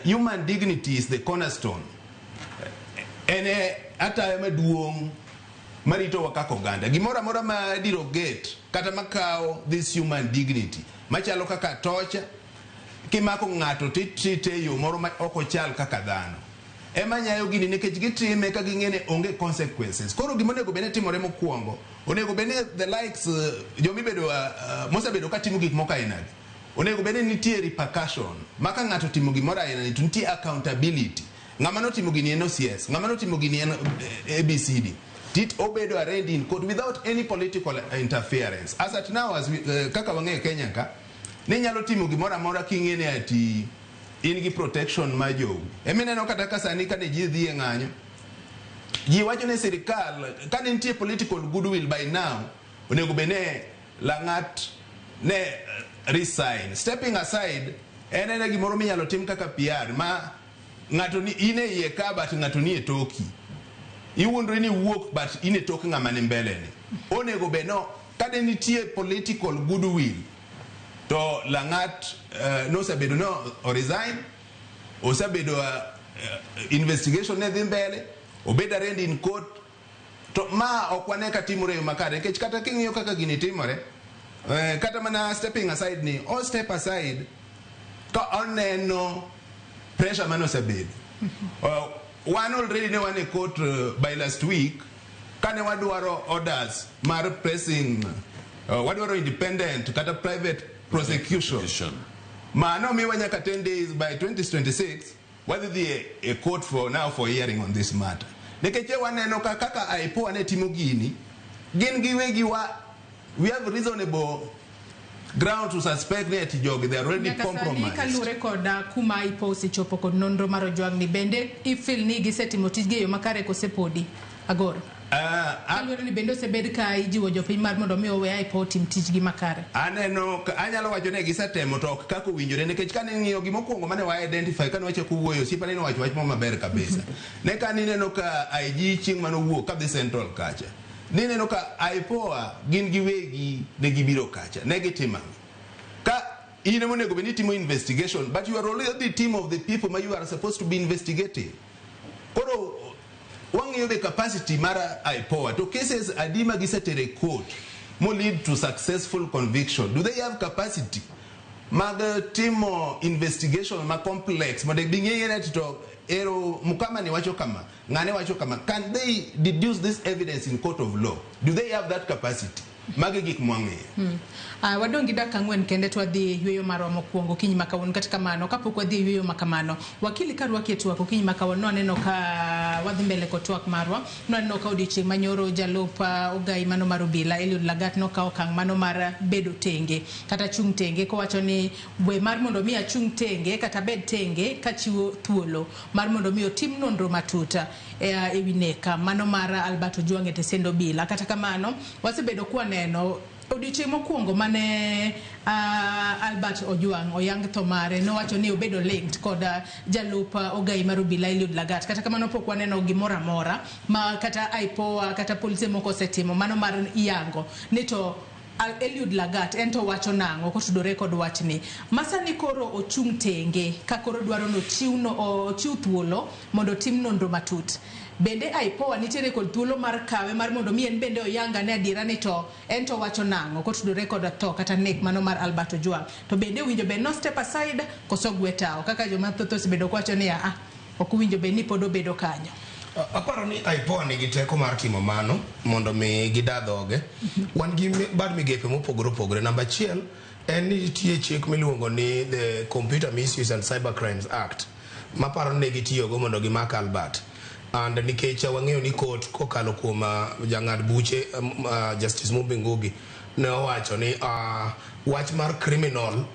human dignity is the cornerstone, en e ataya maduong' maritowa kaka oganda. Gimoro amora ma derogate kata makawo this human dignity, machalo kaka torture, kimako ng'ato titreate e yo moro ma ok ochal kaka dhano, ema nyayo gini, nikech gitime ka ging'e ni onge consequences. Koro gima onego bed ni timore mokwongo, onego bed ni the likes jomibedo mosebedo ka timo gik moko ainagi, onego bed ni nitie repercussion ma ka ng'ato otimo gimoro ainani to nitie accountability. Ng'ama notimo gini en OCS, ng'ama notimo gini en ABCD, tit obedo arraigned in court without any political interference. As at now, as we, kaka wang'eyo Kenya ka ni nyalo timo gimoro amora king'e ni ati in gi protection ma jou. Emineno kata ka sani kane ji dhi e ng'anyo, ji wacho ni sirikal kane nitie political goodwill, by now onego bed ne Lang'at ne resign. Stepping aside en ena gimoro minyalo tim kaka PR ma ng'ato ni in e iye ka, but ng'ato ni e toki, iwuondri ni wuok, but in e tok ng'ama ni mbele ni. Onego bed no kane nitie political goodwill to Lang'at nosebedo no oresign, osebedo investigation ne dhi mbele, obed arraigned in court. To ma ok wane ka timore e yo makare, nikech kata king'iyo kaka gini timore, kata mana stepping aside ni o step aside ka oneno pressure mane osebedo. Wan already ne wan e court by last week kane wadwaro orders mar pressing, wadwaro independent kata private prosecution. Prosecution. Mano miwa nyaka 10 days. By 2026 wadhi dhi e court for now for hearing on this matter, nikech e waneno ka kaka IPOA ne timo gini, gin giwegi wa we have reasonable ground to suspect ni ati jogi, they are already Nyaka sani, compromised. Kaluwore kod kuma IPOA osechopo kod nonro mar Ojwang' ni, bende ifeel ni gisetimo tijgi e yo makare kose podi, Agoro? Kaluwore ni bende osebed ka ijiwo jopiny mar mondo mi owe IPOA otim tijgi makare. Aneno anyalo wacho ni gisetemo to ok kaka owinjore, nikech kane ing'iyo gimokwongo mane wa identify kane wachako wuoyo, osiepane nowacho wach moro maber kabisa ne kane ineno ka IG chieng' manowuok kadhi Central kacha, nineno ka IPOA gin giwegi ne gibiro kacha, ne gitimo ang'o? Ka in ema onego bed ni itimo investigation, but you are already the team of the people ma you are supposed to be investigating. Koro wang'iyo the capacity mar IPOA, to cases adi ma gisetere court mo lead to successful conviction? Do they have capacity mag timo investigation ma complex mondo ging'e ni to ero mukama ni wacho kama, ng'ane wacho kama? Can they deduce this evidence in court of law? Do they have that capacity? Magi gik mwang'iyo. Wadong' gi dakika 4 kende to wadhi e yweyo marwa mokwongo okinyi ma kawuono. Kata kamano, kapok wadhi e yweyo ma kamano, wakili, ka rwaki e twak okinyi ma kawuono, nwaneno ka wadhi mbele kod twak marwa, nwaneno ka odiochieng' manyoro jalup ogai mano mar obila Eliud Lagat nokawo okang' mano mar bedo tenge kata chung' tenge, kowacho ni we mar mondo mi achung' tenge kata bed tenge kachiwo thuolo mar mondo mi otim nonro matut e wi nek mano mar Albert Ojwang' e tesend obila. Kata kamano, wasebedo kwaneno odiochieng' mokwongo mane Albert Ojwang' oyang tho mare, nowacho ni obedo linked kod jalup ogai mar obila Eliud Lagat. Kata kamano, pok waneno gimoro amora ma kata IPOA kata polise moko osetimo mano mar yango ni to Eliud Lagat en to wacho nang'o kotudore kod wachni. Masani koro ochung' tenge ka koro dwaro ni ochiw no, ochiw thuolo mondo otim nonro matut. Bende IPOA nitiere kod thuolo mar kawe mar mondo mi en bende oyang ane adiera ni to en to wacho nang'o kotudore kod tho kata nek mano mar Albert Ojwang? To bende owinjo bed no step aside koso gwe tawo kaka joma thoth osebedo kwacho ni ah, ok owinjo bed ni pod obedo kanyo? Aparo ni IPOA nigi teko mar timo mano mondo mi gida dhoge. Wan gi bad migepe mopogore opogore. Namba achiel en ni nitie chik miluongo ni the Computer Misuse and Cyber Crimes Act maparo ni ne gitiyogo mondo gimak Albert. And nikech wang'eyo ni court kokalo kuom jang'ad buche Justice Mumbi Ngugi ne owacho ni Wach mar criminal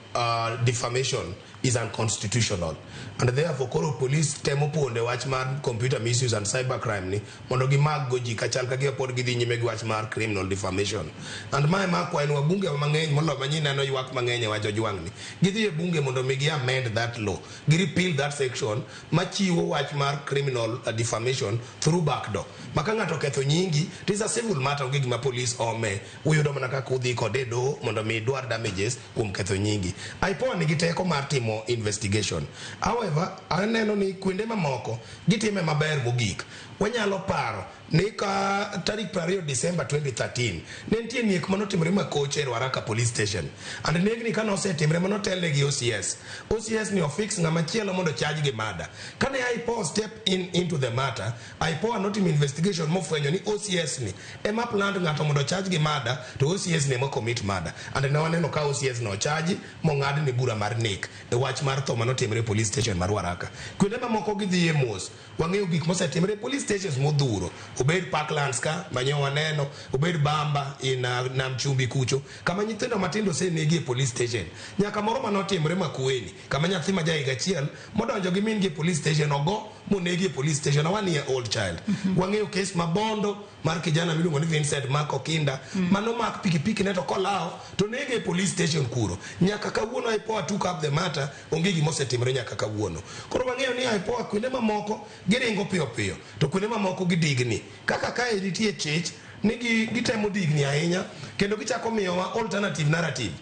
defamation is unconstitutional, and therefore koro police temo ponde wach mar computer misuse and cyber crime ni mondo gimag go ji kachal ka gima pod gidhi nyime gi wach mar criminal defamation. And mae ma akwayo ni wabunge mang'eny moloyo ma nyineno ywak mang'eny e wach Ojwang ni gidhi e bunge mondo mi gi amend that law, gi repeal that section machiwo wach mar criminal defamation through back door. Ma ka ng'ato oketho nyingi, it is a civil matter, onge gima police ome, uyudo mana kaka udhi kode e doho mondo mi idwar damages kuom ketho nyingi. IPOA nigi teko mar timo investigation. However, aneno ni kuonde mamoko gitime maber mogik. Wanyalo paro ni ka tarik 20 December 2013 ne nitie nek manotimore Makoche e Ruaraka police station, and negni kane osetimre manotelne gi OCS. OCS ni ofix ng'ama chielo mondo charge gi murder. Kane IPOA step in into the matter, IPOA notimo investigation mofwenyo ni OCS ni ema plant ng'ato mondo charge gi murder, to OCS ni ema commit murder, and ne waneno ka OCS no charge mong'ad ne bura mar nek e wach mar tho manotimore e police station mar Ruaraka. Kuonde mamoko gidhiye mos. Wang'eyo gik mosetimore e police stations modhuro, obed Parklands ka manyo waneno, obed Bamba in Nam Chumbi kucho kama nyithindo matindo osenegi e police station, nyaka moro manotimore Makueni kama nyathi ma ja higa achiel modonjo gi min gi e police station ogo monegi e police station, a 1-year old child. Wang'eyo kes ma Bondo mar kijana miluongo ni Vincent Mark Okinda manomak pikipiki ne to kolawo to nege e police station kuro. Nyaka kawuono IPOA took up the matter, onge gima osetimore nyaka kawuono. Koro wang'eyo ni IPOA kuonde mamoko giringo piyo piyo, to kuonde mamoko gidigni. Kaka kae nitie chich ni gitemo digni ahinya, kendo gichako miyowa alternative narrative,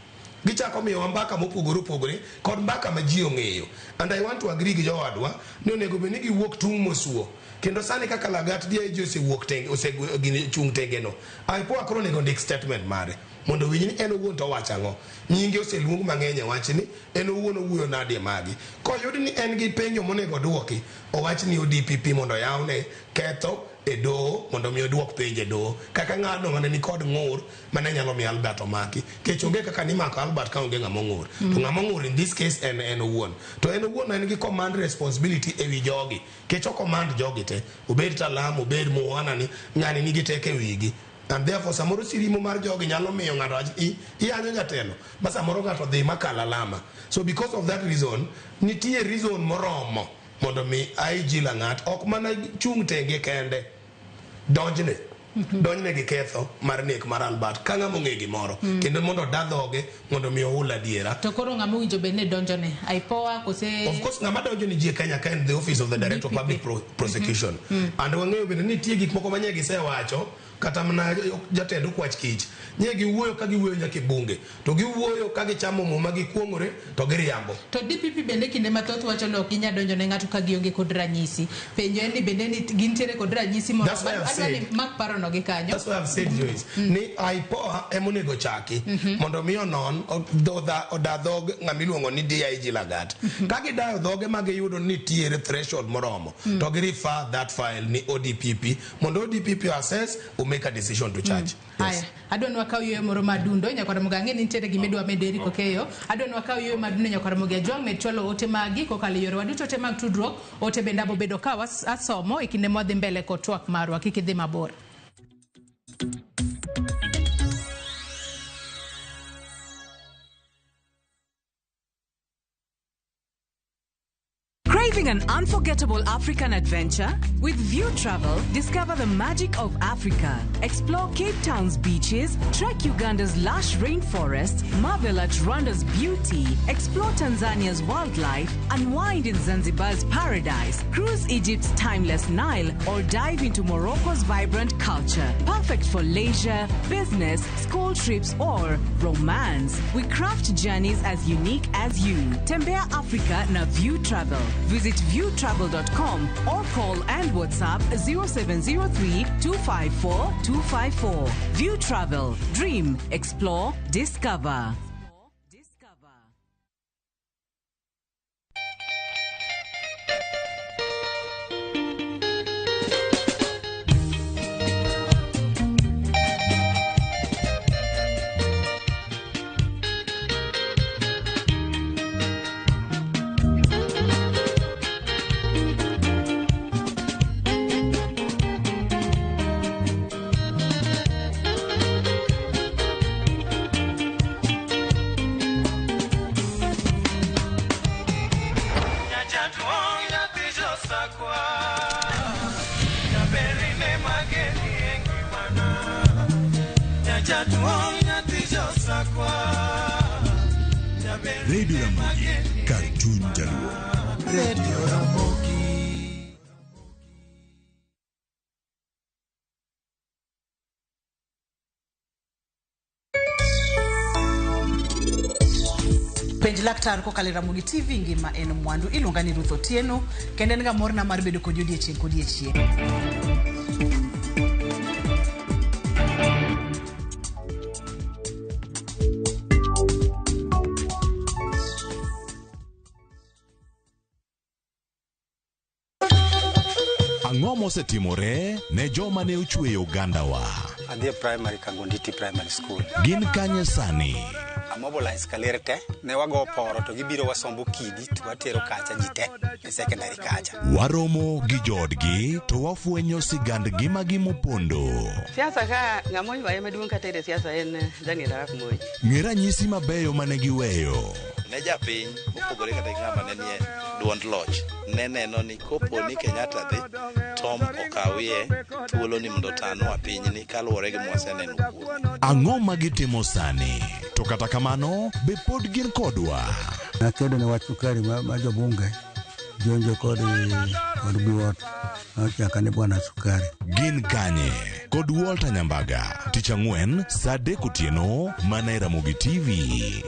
gichako miyowa mbaka mopogore opogore kod mbaka ma ji ong'eyo. And I want to agree gi jowadwa ni onego bed ni giwuok tung' mosuo, kendo sani kaka Lagat DIG osewuok tenge, osechung' tenge no, IPOA koro onego ndik statement mare mondo owinj ni en owuon to owacho ang'o. Nyinge oseluong mang'eny e wachni, en owuon owuoyo nade e magi. Koyud ni en gi penjo monego oduoki, owach ni ODPP mondo oyawne ketho e doho mondo mi oduok penjo e doho kaka ng'ano mane ni kod ng'ur mane nyalo miyo Albert omaki. Kech onge kaka nimako Albert ka onge ng'ama ong'ur. To ng'ama ong'ur in this case en en owuon. To en owuon en gi command responsibility ewi jogi. Kech o command jogi te, obed Talam, obed Muhana, ni ng'ani nigi teko e wigi. And therefore samoro sirimo mar jogi nyalo miyo ng'ato wach iyanyo jatelo ma samoro ng'ato dhi makal alama. So because of that reason, nitie reason moromo mondo mi IG Lang'at ok mana chung' tenge kende, donjne gi ketho mar nek mar Albert ka ng'ama ong'e gimoro, kendo mondo oda dhoge mondo mi ohul adiera. To koro ng'ama owinjo bed ni donjone? IPOA kose? Of course, ng'ama donjo ni ji e Kenya ka en the office of the Director of DPP. Public Prosecution. And wang'eyo bende ni nitie gik moko ma nye gisewacho, kata mana jatend Okwach Kich nye giwuoyo ka giwuoyo nyaka e bunge, to giwuoyo ka gichamo muma, gikuong'ore to giriambo. To DPP bende kinde mathoth wacho ni ok ginyal donjo ne ng'ato ka gionge kod ranyisi. Penjo en ni bende ni gintiere kod ranyisi moro? That's why I've Adwa ni said- mak parono gi kanyo. That's why I've said, Joyce, ni IPOA ema onego chaki mondo mi onon oda dhog ng'ama iluongo ni DIG Lagat. Ka gidayo dhoge ma giyudo ni nitiere threshold moromo, to gi refer that file ni ODPP mondo ODPP assess o make a decision to charge. Haya, adwa ni wakaw yueyo moro madundo. Nyakwar Ramogi, ang'e ni nitiere gima idwa medo Eric Okeyo. Adwa ni wakaw yueyo madundo. Nyakwar Ramogi Ajwang', med chwalo ote magi kokalo e yorewa duto te mag tudruok. Ote bende abo bedo ka asomo e kinde mwadhi mbele kod twak marwa. Kik idhi mabor. Craving an unforgettable African adventure? With View Travel, discover the magic of Africa. Explore Cape Town's beaches, trek Uganda's lush rainforests, marvel at Rwanda's beauty, explore Tanzania's wildlife, unwind in Zanzibar's paradise, cruise Egypt's timeless Nile, or dive into Morocco's vibrant culture. Perfect for leisure, business, school trips, or romance. We craft journeys as unique as you. Tembea Africa na View Travel. Visit viewtravel.com or call and WhatsApp 0703 254 254. View Travel. Dream, explore, discover. Discover. Radio Ramogi, kar chuny jaluo. Radio Ramogi. Penj laktar kokalo e Ramogi TV ngima en mwandu. Iluonga ni Ruth Otieno kendo en ga morna mar bedo kodi odiechieng' kodiechieng'. Ang'o mosetimore ne joma ne ochweyo ogandawa? Adhi e primary Kangonditi Primary School. Gin kanye sani? Amobilize kaler te, ne wago poro to gibiro wasombo kidi to watero kacha ji te e secondary kacha. Waromo gi joodgi to wafwenyo sigand ngimagi mopondo. Siasa ka ng'ama oywaye maduong' kata e siasa en Daniel Arap Moi. Ng'e ranyisi mabeyo mane giweyo. Ne japiny mopogore kata gi ng'ama ne nie duond loch ne neno ni kopo ni Kenyatta dhi Tom okawie thuolo ni mondo otanwa pinyni kaluwore gi mwaseneno kuome. Ang'o ma gitimo sani? To kata kamano, be pod gin kodwa? Nakedo ne wach sukari ma jobunge jonjo kod kod buot nochaka ni bwana sukari. Gin kanye? Kod Walter Nyambaga, tich ang'wen saa adek otieno mana e Ramogi TV.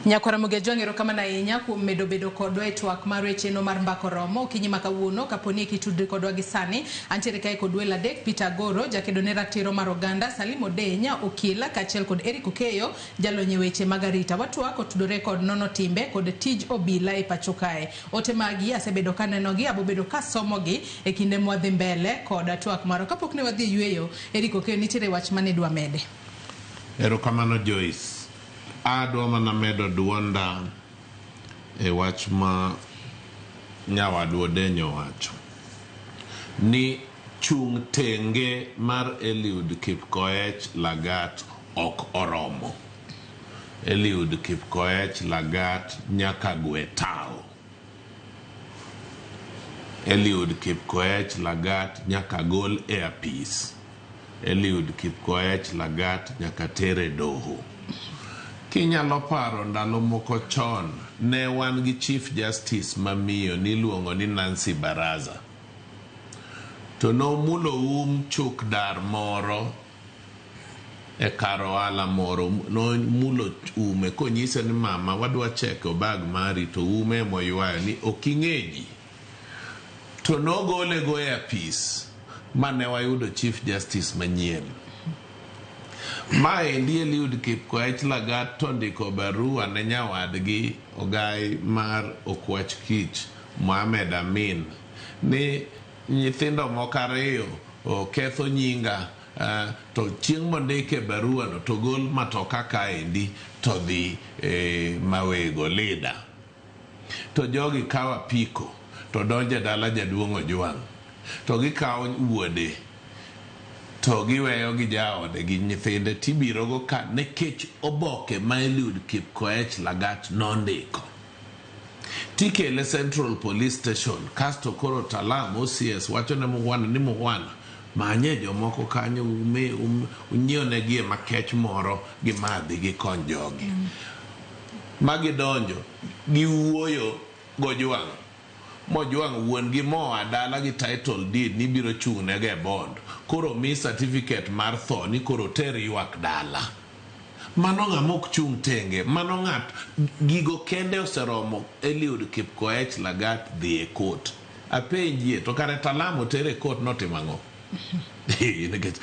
Nyakwara Ramogi Ajwang', erokamano ahinya kuom medo bedo kodwa e twak mar chenro mar Mbaka Oromo okinyi ma kawuono. Kapo ni kitudri kodwa gi sani, antiere kae kod welo adek: Peter Agoro, jakedo ne ratiro mar oganda, Salim Odeny, okil, kaachiel kod Eric Okeyo, jalony e weche mag arita. Watwak otudore kod nono timbe kod tij obila e pacho kae. Ote magi asebedo kanenogi, abobedo kasomogi e kinde mwadhi mbele kod twak marwa. Kapok ne wadhi e yweyo, Eric Okeyo, nitiere wach mane dwa mede? Erokamano Joyce. Adwa mana medo duonda e wach ma nyawadwa Odeny owacho ni chung' tenge mar Eliud Kipkoech Lagat ok oromo. Eliud Kipkoech Lagat nyaka gwe tao. Eliud Kipkoech Lagat nyaka gol e apis. Eliud Kipkoech Lagat nyaka tere doho. Kinyalo paro ndalo moko chon, ne wan gi Chief Justice mamiyo niluongo ni Nancy Baraza. To nomulo chuk dar moro e kar ohala moro, nomulo ume konyise ni mama wadwa cheko bag mari, to ume moywayo ni ok ing'e ji. To nogole go e apis mane wayudo Chief Justice manyien. Maendi Eliud Kipkoech Lagat to ndiko barua ne nyawadgi ogai mar Okwach Kich Mohamed Amin ni nyithindo moko ariyo oketho nyinga, to chieng' mondike barua no to gol matoka kaendi to dhi Mawego Lida. To jogi kawo apiko to donjo e dala jaduong' Ojwang' to gikawo wuode to giweyo gi jaode gi nyithinde tibirogo ka nikech oboke ma Eliud Kipkoech Lagat nondiko. Tikele Central Police Station, kasto koro Talam OCS wacho ne Mughwana ni Mughwana manye jomoko kanyo unyiewnegi e makech moro gimadhi gikony jogi. Magidonjo giwuoyo gojwang' Mojwang' wuon gi moa dala gi title deed ni biro chung' nega e bond. Koro mi certificate mar tho ni koro ter ywak dala. Mano ng'ama ok chung' tenge. Mano ng'at gigo kende oseromo Eliud Kipkoech Lagat dhi e court. Apenjie to kare Talam oter e court notimo ang'o? Nikech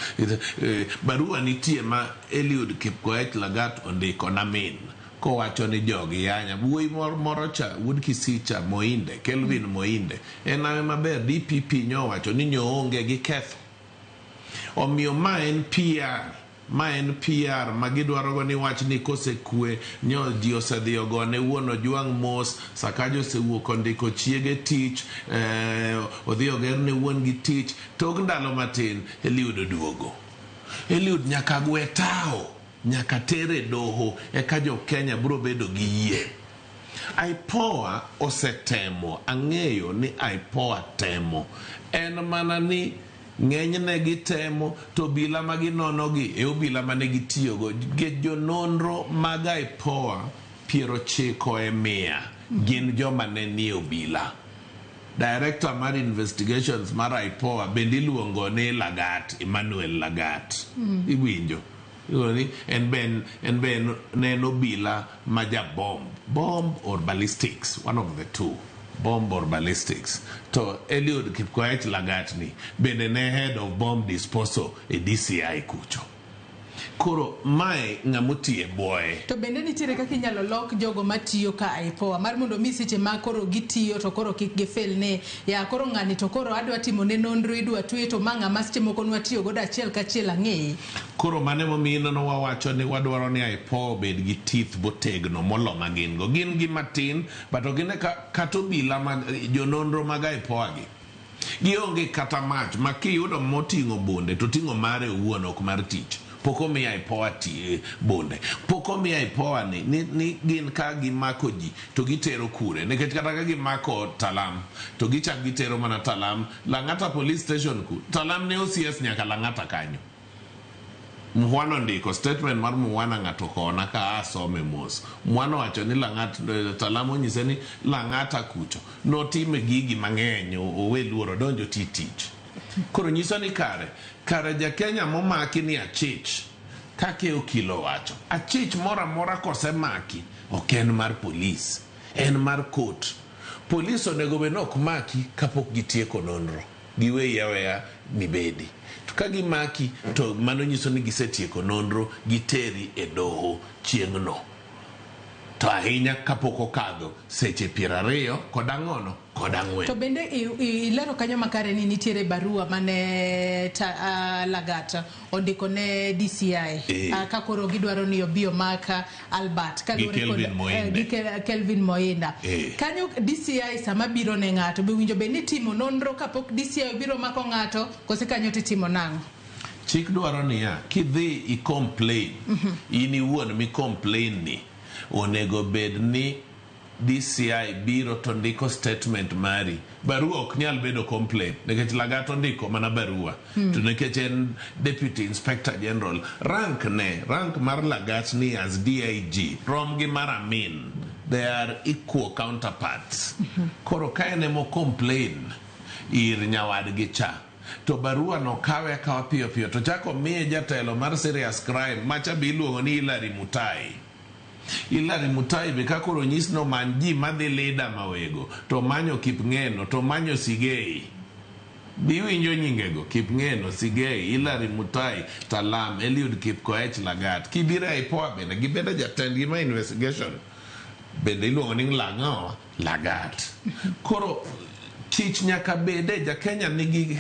barua nitie ma Eliud Kipkoech Lagat ondiko na min kowacho ni jogi yanya. Wuoyi moro cha wuod Kisicha Moinde, Kelvin Moinde, en ame maber DPP nyowacho ni nyoonge gi ketho. Omiyo ma en PR, ma en PR ma gidwaro go ni wach ni kosekwe nyo ji osedhi ogone wuon Ojwang' mos, Sakaja osewuok ondiko chiege tich, odhi ogerne wuon gi tich, tok ndalo matin Eliud oduogo. Eliud nyaka gwe tao, nyaka tere doho eka jo Kenya biro bedo gi yie. IPOA osetemo, ang'eyo ni IPOA temo. En mana ni ng'enyne gitemo to obila ma ginonogi e obila mane gitiyogo. Nikech jononro mag IPOA 90% gin joma ne nie obila. Director mar investigations mar IPOA bende iluongo ni Lagat, Emmanuel Lagat. Iwinjo? Iluongo ni en be en be ne en obila ma ja bomb. Bomb or ballistics, one of the two. Bomb or ballistics. To Eliud Kipkoech Lagat ni bende ne head of bomb disposal e DCI kucho. Koro mae ng'ama otiyo e bwoye. To bende nitiere kaka inyalo lok jogo matiyo ka IPOA mar mondo mi seche ma koro gitiyo to koro kik gifil ni ya koro ng'ani to koro adwa timo ne nonro idwa twe to ma ng'ama seche moko nwatiyo godo achiel kachiel ang'eye. Koro mano emomiyo ineno wawacho ni wadwaro ni IPOA obed gi teeth motegno molo ma gin go. Gin gi matin but ok ine ka kata obila mag jononro mag IPOA gi Gionge kata mach ma kiyudo moting'o bunde to oting'o mare owuon ok mar tich. Pok omi IPOA ti, bunde. Pok omi IPOA ni, ni, ni gin ka gimako ji to gitero kure. Nikech kata ka gimako Talam to gichak gitero mana Talam Lang'ata police station ku. Talam ne OCS nyaka Lang'ata kanyo. Mukhwana ondiko statement mar Mukhwana ng'ato okowona ka asome mos. Mukhwana owacho ni Lang'at Talam onyise ni Lang'ata kucho notime gigi mang'eny owe luoro odonj oti tich. Koro nyiso ni kare kare ja Kenya momaki ni achich kaka okil owacho achich moro amora kosemaki ok en mar polis en mar court. Polis onego bed ni ok maki kapok gitieko nonro. Giweyi aweya mibedi. To ka gimaki to mano nyiso ni gisetieko nonro giteri e doho chieng'no. To ahinya kapok okadho seche 24 kod ang'ono? Kod ang'wen. To bende ilero kanyo makare ni nitiere barua mane ta, Lagat ondiko ne DCI ka koro gidwaro ni obi omak Albert Gi kaluwore kod Kelvin Moinde. gi Kelvin Moinda. Kanyo DCI sama biro ne ng'ato be winjo bed ni itimo nonro kapok DCI obiro mako ng'ato kose kanyo titimo nang'o? Chik dwaro niya, kidhi i complain, in iwuon mi complain ni, onego bed ni DCI biro to ndiko statement mari. Barua ok nyal bedo complaint nikech Lagat ondiko mana barua. To nikech en Deputy Inspector General, rank ne, rank mar Lagat ni as DIG rom gi mar Amin. They are equal counterparts. Koro ka en emo complain ir nyawadgi cha, to barua no kawe akawa piyo piyo to chako miye jatelo mar serious crime macha be iluongo ni Hilary Mutai. Hilary Mutai be ka koro onyis ni omany ji madhi Lida Mawego to omanyo Kipngeno to omanyo Sigei. Be iwinjo nyingego? Kipngeno, Sigei, Hilary Mutai, Talam, Eliud Kipkoech Lagat. Kibiro e IPOA bende gibedo jatendgi ma investigation bende iluongo ni Lang'o Lagat. Koro chich nyaka bede, ja Kenya nigi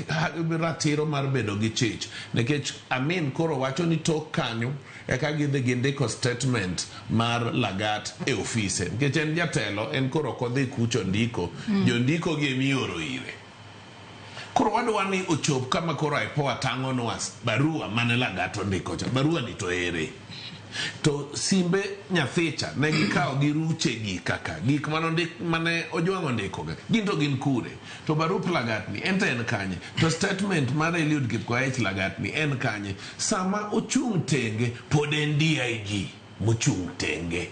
ratiro mar bedo gi chich nikech Amin koro wacho ni tok kanyo eka gidhi gindiko statement mar Lagat e ofise nikech en jatelo en koro ok odhi kucho ndiko jondiko gi emioro ire. Koro wadwa ni ochop kama koro IPOA tang'onwa barua mane Lagat ondiko cha. Barua ni to ere? To simbe nyathicha ne gikawo gi ruche gi kaka gik mane ondik mane Ojwang' ondiko ga gin to gin kure? To barup Lagat ni en to en kanye? To statement mar Eliud Kipkoech Lagat ni en kanye? Sama ochung' tenge pod en DIG mochung' tenge.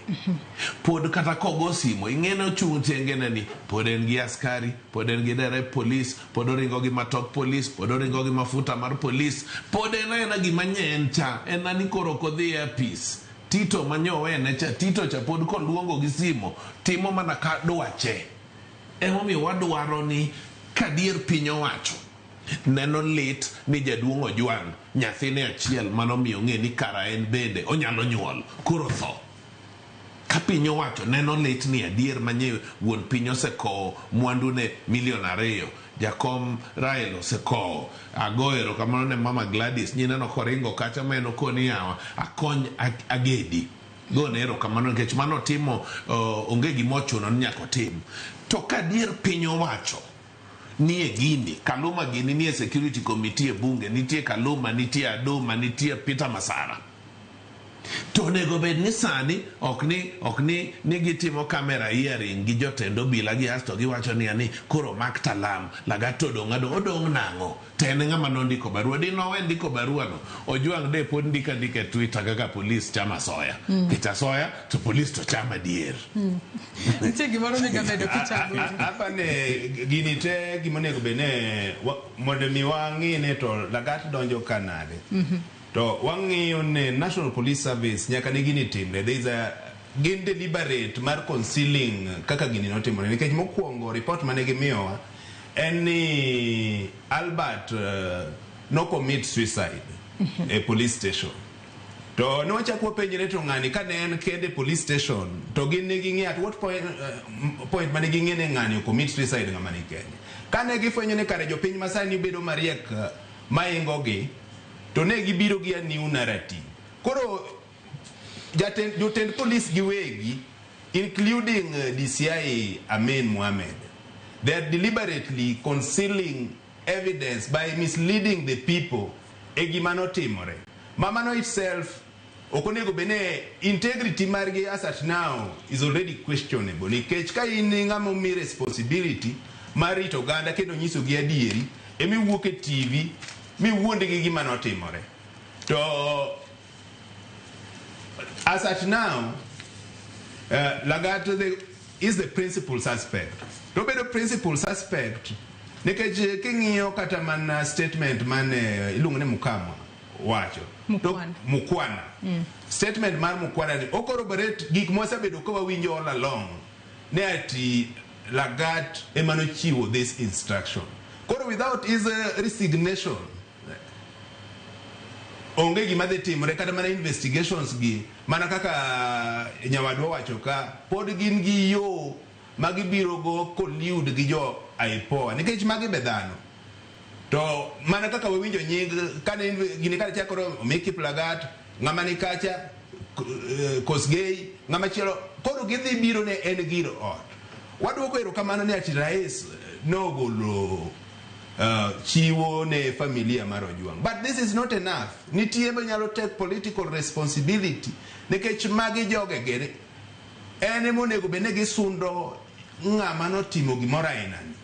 Pod kata kogo simo ing'e ni ochung' tenge ne ni pod en gi askari, pod en gi derep polis, pod oringo gi matok polis, pod oringo gi mafuta mar polis, pod en aena gima nye en cha, en na ni koro ok odhi e apis. Tito ma nyo owene cha, Tito cha pod koluongo gi simo timo mana ka dwache. Emomiyo wadwaro ni kadier piny owacho neno lit ni jaduong' Ojwang' nyathine achiel mano miyo ong'e ni kara en bende onyalo nyuol koro tho. Ka piny owacho neno lit ni adier manye wuon piny osekowo mwandune milion 2, jakom Raila osekowo. Ago erokamano ne mama Gladys nyineno koringo kacha ma en okoni yawa akony agedi. Gone erokamano nikech mano otimo onge gima ochuno ni nyaka otim. To ka adier piny owacho nie gini, Kaluma gini nie security committee e bunge, nitie Kaluma, nitie Aduma, nitie Peter Masara. To To onego bed ni sani ok ni ok ni ni gitimo camera hearing gi jotend obila gi asto giwacho niya ni koro mak Talam, Lagat to odong' adong' odong' nang'o? To en ng'ama nondiko barua. Di nowe ndiko barua no, Ojwang' de pod ndiko andika e Twitter kaka polis chamo asoya. Nikech asoya to polis to chamo adier. Nitie gimoro migamedo kichako. Apa ne gini te gimonego bed ne mondo mi wang'i ne to Lagat donjo ka nade. To wang'iyo ne National Police Service nyaka ne gini timre. There is a gin deliberate mar concealing kaka gini notimore nikech mokwongo report mane gimiyowa en ni Albert no commit suicide e police station. To ne wachak wapenjre to ng'ani kane en kende e police station to gin ne ging'e at what point, point mane ging'e ni ng'ani o commit suicide ng'ama ni kende. Kane gifwenyo ni kare jopiny masani bedo mariek maingo gi to ne gibiro gi a new narrative. Koro jatend, jotend police giwegi including DCI Amin Mohamed, they are deliberately concealing evidence by misleading the people e gima notimore. Mamano itself ok onego bed ni integrity margi as at now is already questionable nikech ka in ng'ama omi responsibility mar rito oganda kendo nyisogi adieri emiwuok e TV miwuondgi gima notimore to as at now Lagat is the principal suspect to obedo principal suspect nikech king'iyo kata mana statement mane iluongo ni Mukama wacho Mukwana. Mukwana. Statement mar Mukwana ni ocorroborate gik mwasebedo ka wawinjo all along ne ati Lagat ema nochiwo this instruction. Koro without his resignation onge gima dhi timore kata mana investigations gi mana kaka nyawadwa wacho ka pod gin gi yo ma gibiro go collude gi jo IPOA nikech magi be dhano to mana kaka wawinjo nying kane gini kane chakore omi Kiplagat ng'ama ni kacha Kosgei ng'ama chielo koro gidhi biro ne en gir ot wadwoko erokamano ni ati rais nogolo chiwo ne familia mar Ojwang but this is not enough. Nitie manyalo take political responsibility nikech magi jogegi en emonego bed ni gisundo ng'ama notimo gimoro ainani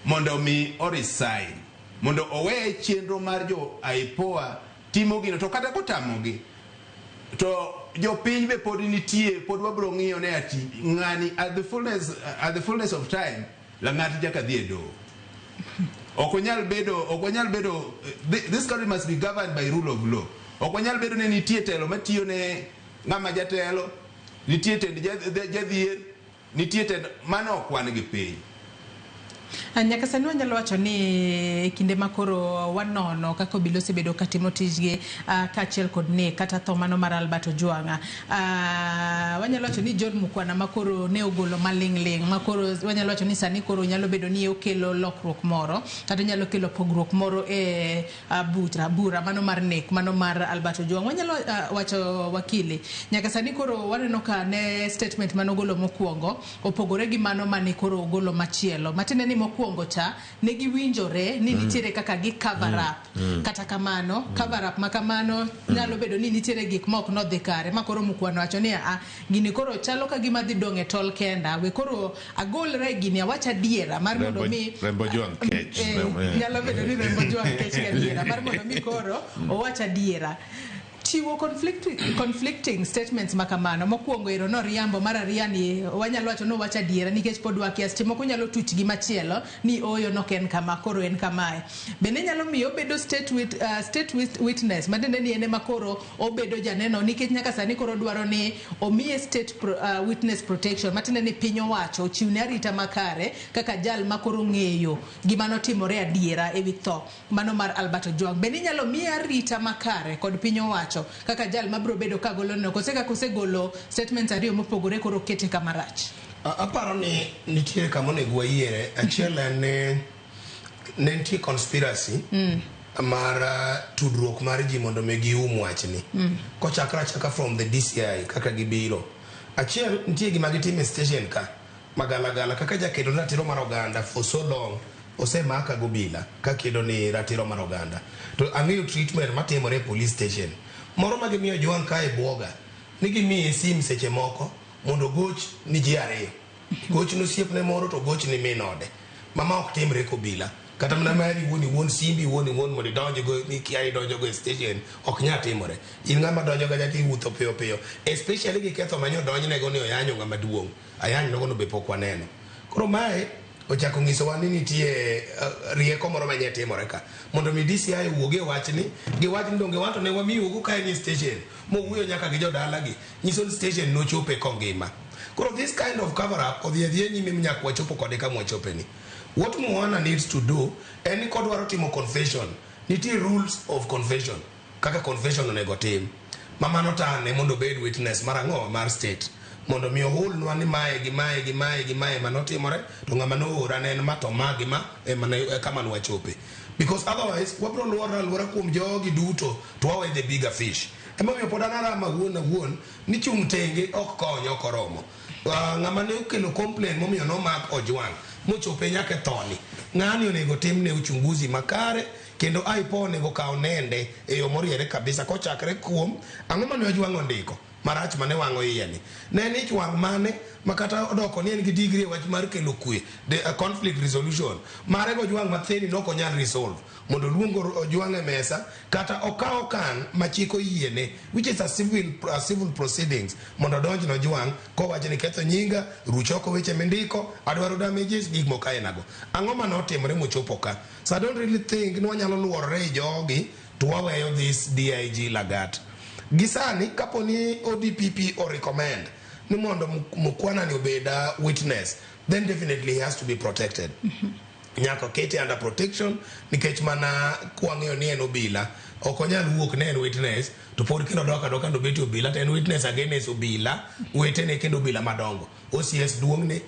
mondo mi o resign mondo owe chenro mar jo IPOA timo gino to kata kotamogi to jopiny be pod nitie pod wabro ng'iyo ne ati ng'ani at the fullness of time Lang'at nyaka dhi e doho. Ok onyal bedo ok wanyal bedo this country must be governed by rule of law. Ok wanyal bedo ni nitie telo matiyo ne ng'ama jatelo, nitie tend jadhier, nitie tend mano ok wan gi piny. Nyaka sani wanyalo wacho ni kinde ma koro wanono kaka obila osebedo katimo tijgi kaachiel kod nek kata tho mano mar Albert Ojwang'. Wanyalo wacho ni John Mukwana ma koro ne ogolo maling' ling' ma koro wanyalo wacho ni sani koro nyalo bedo ni okelo lokruok moro kata onyalo kelo pogruok moro e bura mano mar nek mano mar Albert Ojwang'. Wanyalo wacho wakili nyaka sani koro waneno ka ne statement manogolo mokwongo opogore gi mano mane koro ogolo machielo matiende ni mokwongo cha ne giwinjore ni nitiere kaka gi cover up. Kata kamano cover up ma kamano nyalo bedo ni nitiere gik ma ok nodhi kare ma koro Mukwana wacho ni a gini koro chalo ka gima dhi dong' e tol kenda we koro agolra e gini awach adiera mar mondo mi Rembo Ojwang kech. Nyalo bedo ni Rembo Ojwang kech gadiera mar mondo mi koro owach adiera chiwo conflicting statements ma kamano mokwongo ero noriambo mar ariyo ni wanyalo wacho ni owacho adiera nikech pod wakia seche moko nyalo tuch gi machielo ni oyo nok en kama koro en kamae bende nyalo miyo obedo state witness matiende ni en ema koro obedo janeno nikech nyaka sani koro dwaro ni omiye state witness protection matiende ni piny owacho ochiwne arita makare kaka jal ma koro ng'eyo gima notimore adiera ewi tho mano mar Albert Ojwang. Bende inyalo miye arita makare kod piny owacho kaka jal mabiro bedo kagolo neno kose kaka osegolo statements ariyo mopogore koro kete kama rach. Aparo ni nitie kama onego wayiere. Achiel en ni ne nitie conspiracy mar tudruok mar ji mondo mi gium wachni. Kochakre achaka from the DCI kaka gibiro. Achiel nitie gima gitimo e station ka magalagala kaka jakedo ne ratiro mar oganda for so long osemaka gobila kakedo ni ratiro mar oganda. To ang'eyo treatment matimore e police station. Moro ma gimiyo Ojwang kae buoga. ni gimiye sim seche moko mondo ogoch ni ji ariyo. Goch ni osiepne moro to goch ni min ode. Mama ok timre kobila. Kata mana mari iwuon iwuon simbi iwuon iwuon mondo idonjgo ikia idonjogo e station ok nyal timore. In ng'ama donjo kacha tiwuotho piyo piyo. Especially gi ketho mane odonjnego ni oyanyo ng'ama duong'. Ayany nogo no be pok waneno. Koro mae ochako nyisowa ni nitie rieko moro manye timore ka. Mondo mi DCI owuog e wachni, giwach ni donge wan to ne wamiyou ka en e station, mowuoyo nyaka gi jodalagi, nyiso ni station nochope kongima. Koro this kind of cover up odhi adhiya nyime nyaka wachopo kode kama wachope ni. What Mukhwana needs to do en ni kodwaro timo confession, nitie rules of confession, kaka confession onego tim. Ma mano tane mondo obed witness mar ang'o mar state. Mondo mi ohulnwa ni mae gi mae gi mae gi mae manotimore to ng'ama noora ne en ma to ma gi ma ema ne kama nwachope. Because otherwise wabro luoro aluora kuom jogi duto to wawe the bigger fish. Emomiyo pod an aramo awuon awuon ni chung' tenge ok kony ok oromo. Ng'ama ne okelo complaint momiyo nomak Ojwang' mochope nyaka e thoni. Ng'ani onego timne uchunguzi makare kendo IPOA onego kaw nende e yo moriere kabisa kochakre kuom ang'o mane Ojwang' ondiko marach mane wang'o iye ni. Ne en ich wang' mane ma kata odoko ni en gi degree e wach mar kelo kwe, the conflict resolution mare go Ojwang' matheni nok onyal resolve mondo oluong Ojwang' e mesa kata okaw okang' ma chik oyiene which is a civil proceedings mondo odonj ne Ojwang' kowacho ni ketho nyinga, ruch oko weche mindiko, adwaro damages, gik moko aina go. Ang'o mane otimore mochopo ka? So I don't really think ni wanyalo luorore e jogi to waweyo this DIG Lagat. Gi sani kapo ni ODPP o recommend ni mondo Mukhwana ni obed a witness, then definitely he has to be protected. Nyaka kete under protection nikech mana kwang'eyo ni en obila ok onyal wuok ne en witness to pod kendo dok adoka ndo bet obila to en witness against obila wetene kendo obila madongo. OCS duong'ne,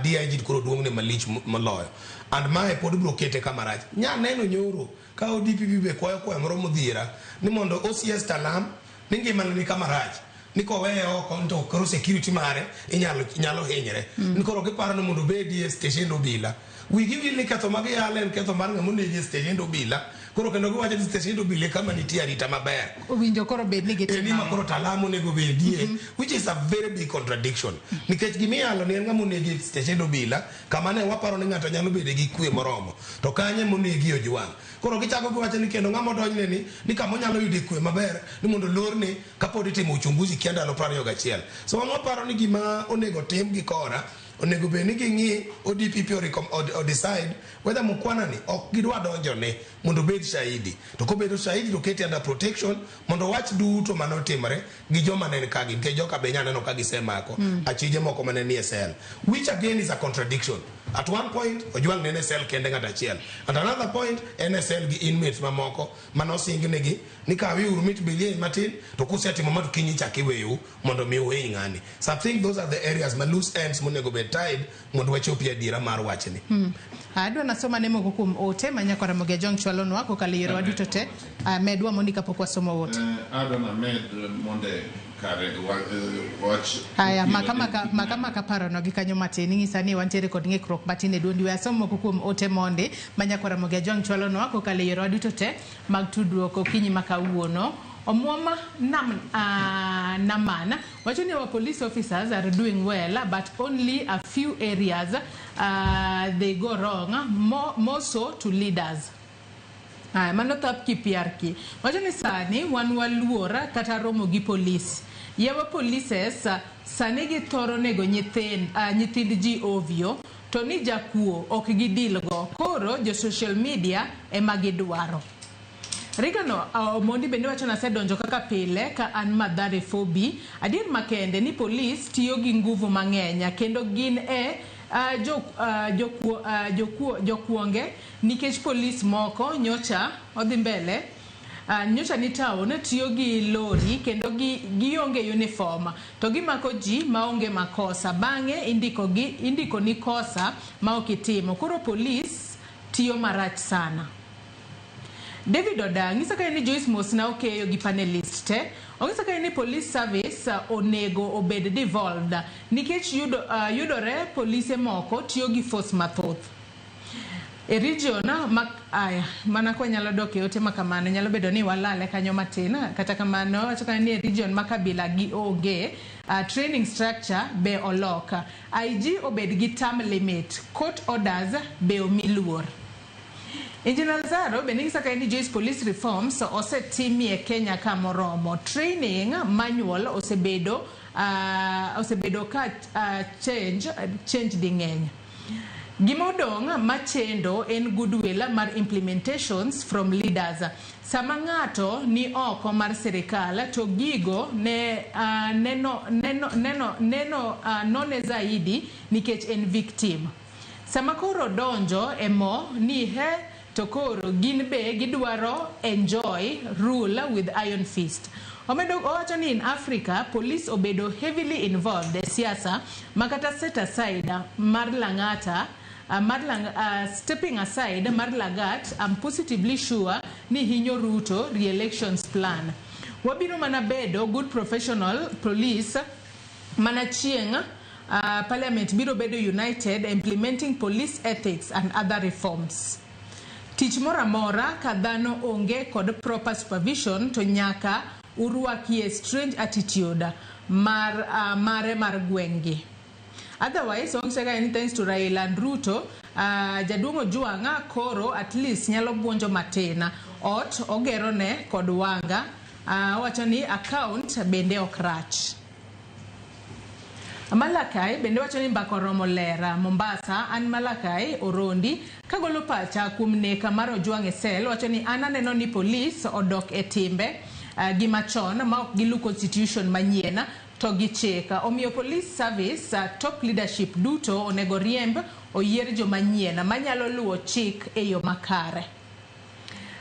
DIG koro duong'ne malich moloyo. And mae pod biro kete kama rach. Nya neno nyoro ka ODPP be kwayo kwayo moro modhiera ni mondo OCS Talam ni ngimane ni kama rach ni koweye oko to koro security mare inyalo nyalo hinyre. Ni koro giparo ni mondo obedi e station obila. Wigi wil ni ketho mag yalo en ketho mar ng'ama onegi e station obila. Koro kendo giwacho ni station obila e kama nitie arita maber. Owinjo koro bed ni gitimo Eni ma koro Talam onego bedie, which is a very big contradiction. Nikech gimiyalo ni en ng'ama onegi e station obila, kama ne waparo ni ng'ato nyalo bede gi kwe moromo. To kanye monegi Ojwang'. Koro gichako giwacho ni kendo ng'ama odonjne ni kama onyalo yude kwe maber ni mondo olorne kapod itimo uchunguzi kia ndalo 21. So wan waparo ni gima onego tim gi kora onego bed ni ging'i ODPP o decide whether Mukhwana ni ok gidwa donjone mondo obed shahidi. To kobedo shahidi to kete under protection mondo wach duto manotimore gi joma ne ka gi nikech joka be nyaneno ka gisemako achije moko mane nie cell which again is a contradiction. At one point Ojwang' ne en e cell kende ng'at achiel. At another point en e cell gi inmates mamoko manosingnegi ni kawiuru mit billion matin to kusetimo ma to kiny ichak iweyou mondo mi uhiny ng'ani. So I think those are the areas ma loose ends monego bed tied mondo wachopie adiera mar wachni. Adwa nasoma ne moko kuom ote ma nyakwa Ramogi Ajwang' chwalonwa kokalo e yorewa duto te. Medwa mondi kapok wasomo ote. Adwa named monde kare wach. Aya, maka maka parono gi kanyo matin ing'isa ni wantiere kod ng'ikruok matin e duondi. We asom moko kuom ote mondi ma nyakwa Ramogi Ajwang' chwalonwa kokalo e yorewa duto te mag tudruok okinyi ma kawuono. Omwom nam, Naman wacho ni our police officers are doing well, but only a few areas they go wrong, more so to leaders. Aya, mano thap kipiarki. Wacho ni sani wan waluor kata romo gi polis. Yawa polices sani githoro nego nyithind ji ovyo to ni jakuo ok gidil go. Koro jo social media ema gidwaro. Rigano Omondi bende wacho nasedonjo kaka pile ka an Mathare 4B. Adier makende ni polis tiyo gi nguvu mang'eny kendo gin e jokuonge nikech polis moko nyocha odhi mbele nyocha ni town tiyo gi lori kendo gionge uniform to gimako ji maonge makosa bang'e indiko ni kosa ma ok itimo koro polis tiyo marach sana. David Oda ng'isa kae ni Joyce Mosna okeyo gi panelist te. Ong'isa kae ni police service onego obed devolved nikech yudore polise moko tiyo gi force mathoth. E region ma aya mana kwa nyalo dok e ote ma kamano nyalo bedo ni walale kanyo matin kata kamano wacho kanyo ni e region ma kabila gi onge training structure be olok IG obed gi term limit court orders be omi luor. Engineer Lazaro bende nyisa kae ni Joyce Police Reforms osetimie Kenya ka moromo. Training manual osebedo osebedo ka change ding'eny. Gima odong' machendo en goodwill mar implementations from leaders. Sama ng'ato ni oko mar sirikal to gigo ne neno neno neno neno none zaidi nikech en victim. Sama koro donjo e mo ni he to koro gin be gidwaro enjoy rule with iron fist. Omedo owacho ni in Africa police obedo heavily involved e siasa makata set aside mar Lang'ata stepping aside mar Lagat, I'm positively sure ni hinyo Ruto re-elections plan. Wabiro mana bedo good professional police mana chieng' parliament biro bedo united implementing police ethics and other reforms. Tich moro amora ka dhano onge kod proper supervision to nyaka urwakie strange attitude mar mare mar gweng'gi. Otherwise, ong'isega ni thanks to Raila and Ruto, jaduong' Ojwang' koro at least nyalo buonjo matin. Ot ogerone kod wanga, owacho ni account bende ok rach. Malakai bende wacho ni mbaka oromo lera Mombasa, an Malakai Orondi kagolo pacha kuom neka mar Ojwang' e sel wacho ni an aneno ni polis odok e timbe gi machon ma ok gilu constitution manyien to gi chik. Omiyo police service top leadership duto onego riemb oyier joma nyien manyalo luwo chik e yo makare.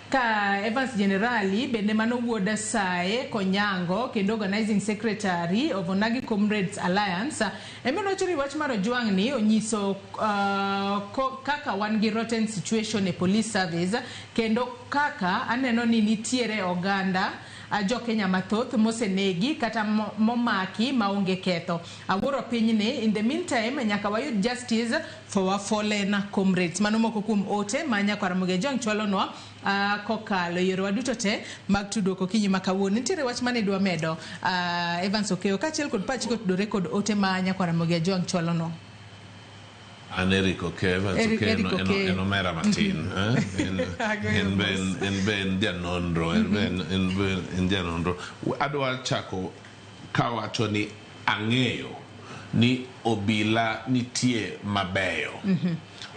Ka Evans Generali bende mano wuod Sae Konyango kendo organizing secretary of Onagi Comrades Alliance ema nowacho ni wach mar Ojwang' ni onyiso kaka wan gi rotten situation e police service kendo kaka aneno ni nitiere oganda jo Kenya mathoth mosenegi kata momaki maonge ketho. Awuoro pinyni in the meantime nyaka wayud justice for our fallen comrades. Mano moko kuom ote ma nyakwar Ramogi Ajwang' chwalonwa kokalo yorewa duto te mag tudruok okinyi ma kawuono. Nitiere wach mane idwa medo Evans Okeyo kaachiel kod pachi kotudore kod ote ma nyakwar Ramogi Ajwang' chwalonwa. An Eric Okeyo, Evans Okeyo en omera matin. En be en janonro, en be en janonro. Adwa chako kawacho ni ang'eyo ni obila nitie mabeyo.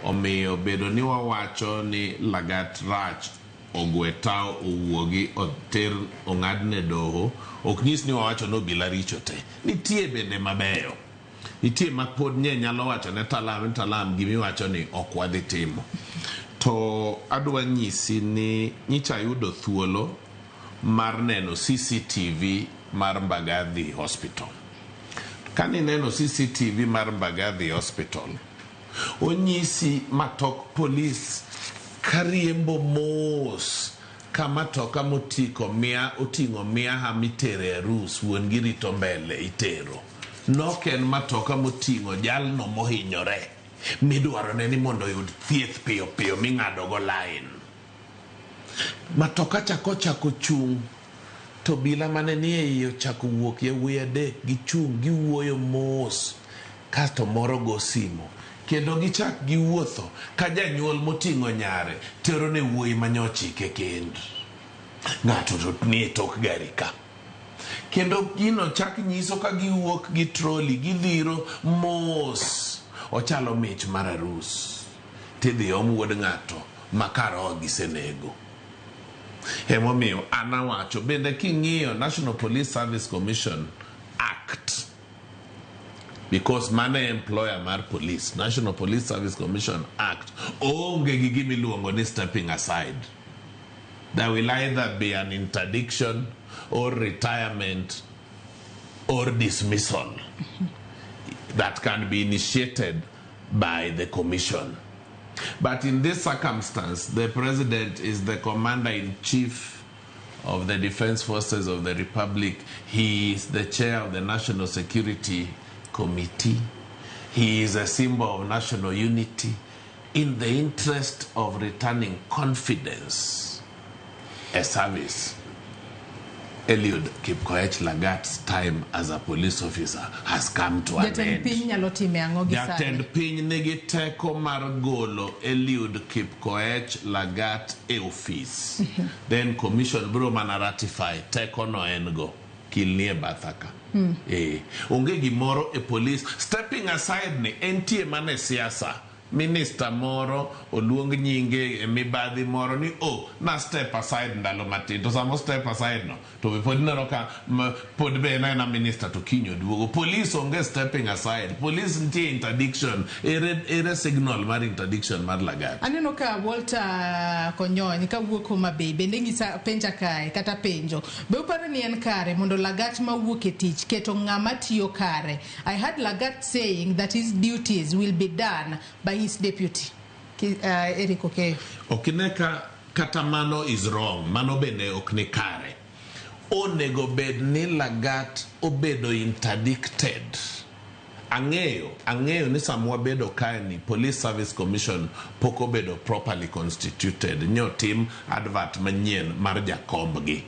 Omiyo bedo ni wawacho ni Lagat rach ogwe tao owuogi oter ong'adne doho ok nyis ni wawacho ni obila richo te. Nitie bende mabeyo. Nitie ma pod nye nyalo wacho ne Talam Talam gimiwacho ni ok wadhi timo. To adwa nyisi ni nyicha ayudo thuolo mar neno CCTV mar Mbagathi Hospital. Kanineno CCTV mar Mbagathi Hospital, onyisi matok polis kariembo mos kama toka motiko mia oting'o miaha mitere arus wuon gi rito mbele itero. Nok en matoka moting'o jalno mohinyore midwarone ni mondo oyud thieth piyo piyo ming'ado go line. Matoka cha kochako chung' to obila mane nie iye ochako wuok yawuoyi adek gichung' giwuoyo mos kasto moro go simo kendo gichak giwuotho ka janyuol moting'o nyare tero ne wuoyi manyochike kend. Ng'ato to nie tok gari ka. Kendo gino chak nyiso ka giwuok gi troli gidhiro mos ochalo mich mar arus tidhi om wuod ng'ato ma kar gisenego. Emomiyo an awacho bende king'iyo National Police Service Commission Act because mano e employer mar police National Police Service Commission Act oonge gi gima iluongo ni stepping aside. There will either be an interdiction or retirement or dismissal that can be initiated by the commission. But in this circumstance, the president is the commander-in-chief of the Defense Forces of the Republic. He is the chair of the National Security Committee. He is a symbol of national unity. In the interest of returning confidence e service, Eliud Kipkoech Lagat's time as a police officer has come to an Jatend end. piny nyalo time ang'o gi sani? Jatend piny nigi teko mar golo Eliud Kipkoech Lagat e ofis. Then commission biro mana ratify teko no en go. Kilni e batha ka. Eh, onge gimoro e police. Stepping aside ni entie mana e siasa. Minista moro oluong nyinge e mibadhi moro ni oh, na step aside ndalo matin. To sama o step aside no, to be pod ineno ka pod be en aena minista to kiny oduogo. Police onge stepping aside. Police nitie interdiction. Ere, ere signal mar interdiction mar Lagat? Aneno ka Walter Konyony kawuok Homa Bay bende ng'isa penja kae kata penjo. Be uparo ni en kare mondo Lagat mawuok e tich keto ng'ama tiyo kare? I heard Lagat saying that his duties will be done by his deputy. Eric Okeyo. Ok ine ka kata mano is wrong. Mano bende ok ni kare. Onego bed ni Lagat obedo interdicted. Ang'eyo, ang'eyo ni sama wabedo kae ni Police Service Commission pok obedo properly constituted. Nyotim advert manyien mar jakombgi.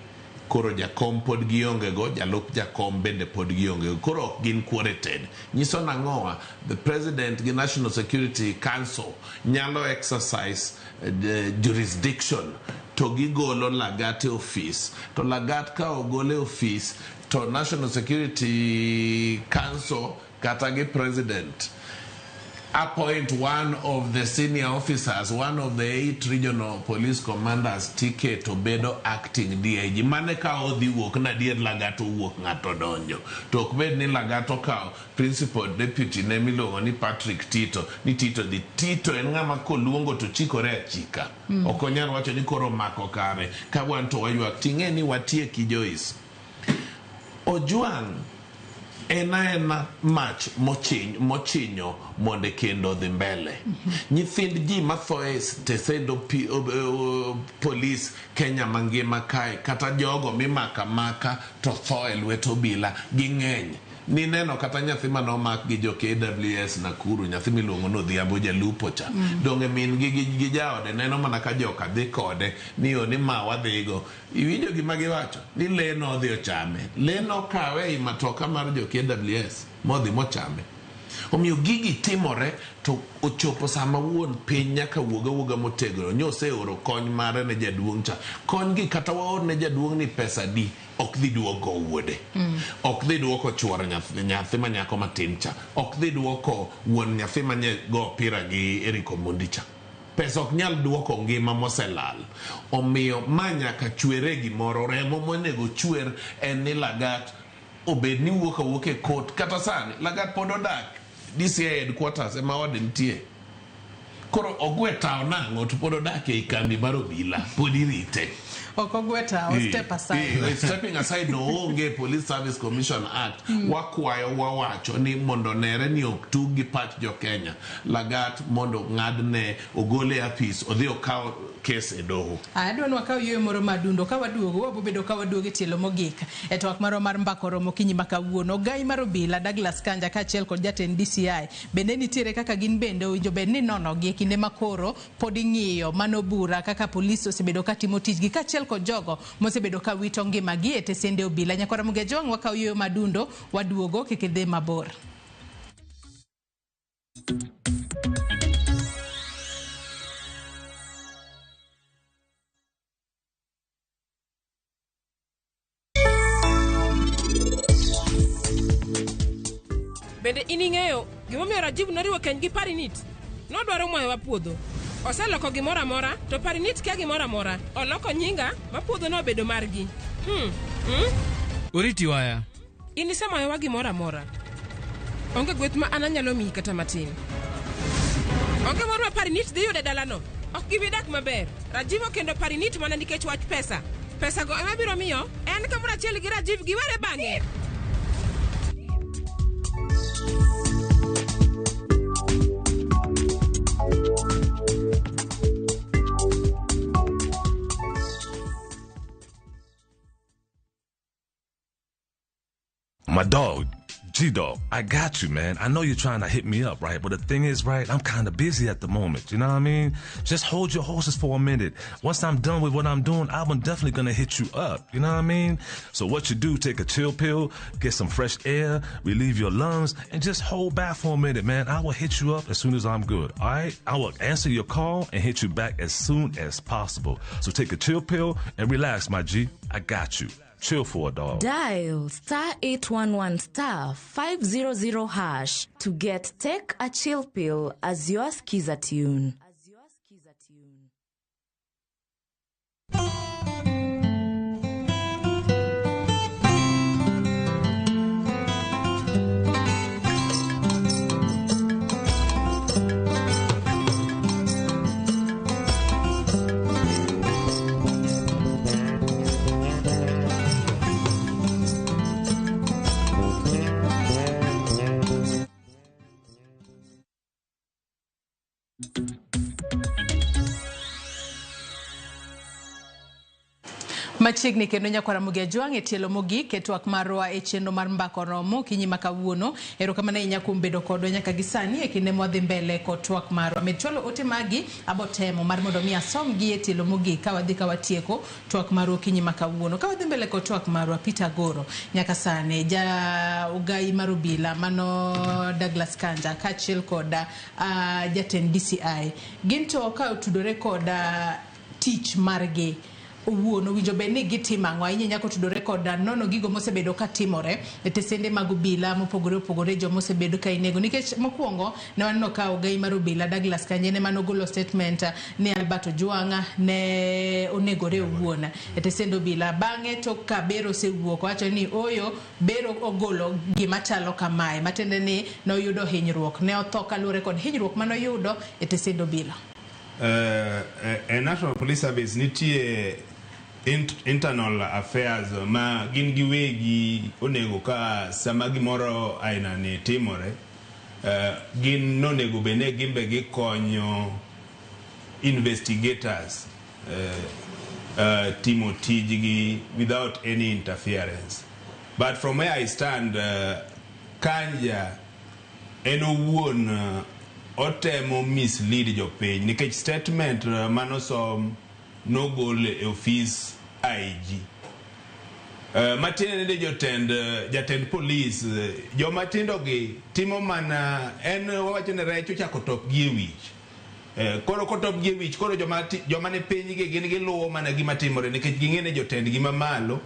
Koro jakom pod gionge go, jalup jakom bende pod gionge go. Koro ok gin quorated. Nyiso nang'owa, the president gi National Security Council nyalo exercise the jurisdiction to gigolo Lagat e office. To Lagat ka ogol e office to National Security Council kata gi president appoint one of the senior officers, one of the 8 regional police commanders tiketo bedo acting DIG. Mane ka odhi wuok na adier Lagat owuok ng'ato donjo. To ok bed ni Lagat okawo principal deputy ne miluongo ni Patrick Tito, ni Tito dhi. Tito en ng'ama koluongo to chikore achika. Ok onyal wacho ni koro mako kare. Ka wan to waywak. Ting'e ni watieki Joyce. Ojwang' en aena mach mochinyo mondo kendo odhi mbele. Nyithind ji matho e stesend polis Kenya mangima kae, kata jogo mimako amaka to tho e lwet obila ging'eny. Nineno kata nyathi mane omak gi jo KWS Nakuru, nyathi miluongo ni Odhiambo jalupo cha. Donge min gi gi jaode neno mana ka joka dhi kode ni yo ni ma wadhigo. Iwinjo gima giwacho? Ni lee nodhi ochame. Lee nokawe ei matoka mar jo KWS modhi mochame. Omiyo gigi timore to ochopo sama wuon piny nyaka wuog awuoga motegno. Nyoseoro kony mare ne jaduong' cha. Kony gi kata waor ne jaduong' ni pesa di ok dhi duoko wuode. Ok dhi duoko chuor nyathi ma nyako matin cha. Ok dhi duoko wuon nyathi manye go opira gi Eric Omondi cha. Pesa ok nyal duoko ngima moselal. Omiyo ma nyaka chwere gimoro. Remo monego chwer en ni Lagat obed ni wuok awuok e court. Kata sani Lagat pod odak DCI headquarters ema ode nitie. Koro ogwe tao nang'o to pod odak ei kambi mar obila. Pod irite. Ok ogwe tao, step aside. Stepping aside no onge Police Service Commission Act. Wakwayo wawacho ni mondo nere ni ok tug gi pach jo Kenya. Lagat mondo ng'adne ogole e apis odhi okaw kes e doho. Adwa ni wakaw yueyo moro madundo ka waduogo wabobedo ka waduogo e tielo mogik e twak marwa mar mbaka oromo okinyi ma kawuono. Ogai mar obila Douglas Kanja kaachiel kod jatend DCI bende nitiere kaka gin bende owinjo bed ni nonogi e kinde ma koro pod ing'iyo mano bura kaka polis osebedo ka timo tijgi kaachiel kod jogo mosebedo ka wito ngimagi e tesende obila. Nyakwara Mugejwang' wakaw yueyo madundo waduogo kik idhi mabor. Bende in ing'eyo gimomiyo Rajiv noriwo keny gi Parinit? Nodwaro mwayowa puodho. Oseloko gimoro amora, to Parinit kia gimoro amora. Oloko nyinga ma puodho no obedo margi. Oriti waya. In isemayowa gimoro amora. Onge gweth ma an anyalo miyi kata matin. Onge mor ma Parinit dhi yudo e dalano. Ok gibi dak maber. Rajiv okendo Parinit mana nikech wach pesa. Pesago ema biro miyo en kamoro achiel gi Rajiv giwere bang'e. My dog, G Dog, I got you, man. I know you're trying to hit me up, right? But the thing is, right, I'm kind of busy at the moment. You know what I mean? Just hold your horses for a minute. Once I'm done with what I'm doing, I'm definitely gonna hit you up. You know what I mean? So what you do, take a chill pill, get some fresh air, relieve your lungs, and just hold back for a minute, man. I will hit you up as soon as I'm good, all right? I will answer your call and hit you back as soon as possible. So take a chill pill and relax, my G. I got you. Chill for a dog. Dial star 811 star 500 hash to get Take a Chill Pill as your skiza tune. Machiegni kendo nyakwara Ramogi Ajwang' e tielo mogik e twak marwa e chenro mar Mbaka Oromo okinyi ma kawuono. Erokamano ahinya kuom bedo kodwa nyaka gi sani e kinde mwadhi mbele kod twak marwa. Med chwalo ote magi abotemo mar mondo mi asom gi e tielo mogik ka wadhi ka watieko twak marwa okinyi ma kawuono. Ka wadhi mbele kod twak marwa, Peter Goro nyaka sani ja ogai mar obila mano Douglas Kanja kaachiel kod jatend DCI gin to ka otudore kod tich margi owuon owinjo bed ni gitimo ang'o ahinya nyaka otudore kod nono gigo mosebedo ka timore e tesende mag obila mopogore opogore joma osebedo ka inego nikech mokwongo ne waneno ka ogai mar obila Douglas Kanja ne manogolo statement ni Albert Ojwang' ne onegore owuon e tesend obila bang'e tok ka Bero osewuok owacho ni oyo Bero ogolo gima chalo kamae matiende ni noyudo hinyruok ne otho kaluwore kod hinyruok manoyudo e tesend obila. E National Police Service nitie internal affairs ma gin giwegi onego ka sama gimoro aina ni timore, gin nonego bende gimbe gikonyo investigators timo tijgi without any interference. But from where I stand, Kanja en owuon otemo mislead jopiny nikech statement manosom nogol e ofis IG. Matiende ni jatend police joma tindo gi timo mana en wawacho ni rech ochako top gi e wich. Koro kotop gi e wich koro joma ni piny gi gin giluwo mana gima timore nikech ging'e ni jotendgi mamalo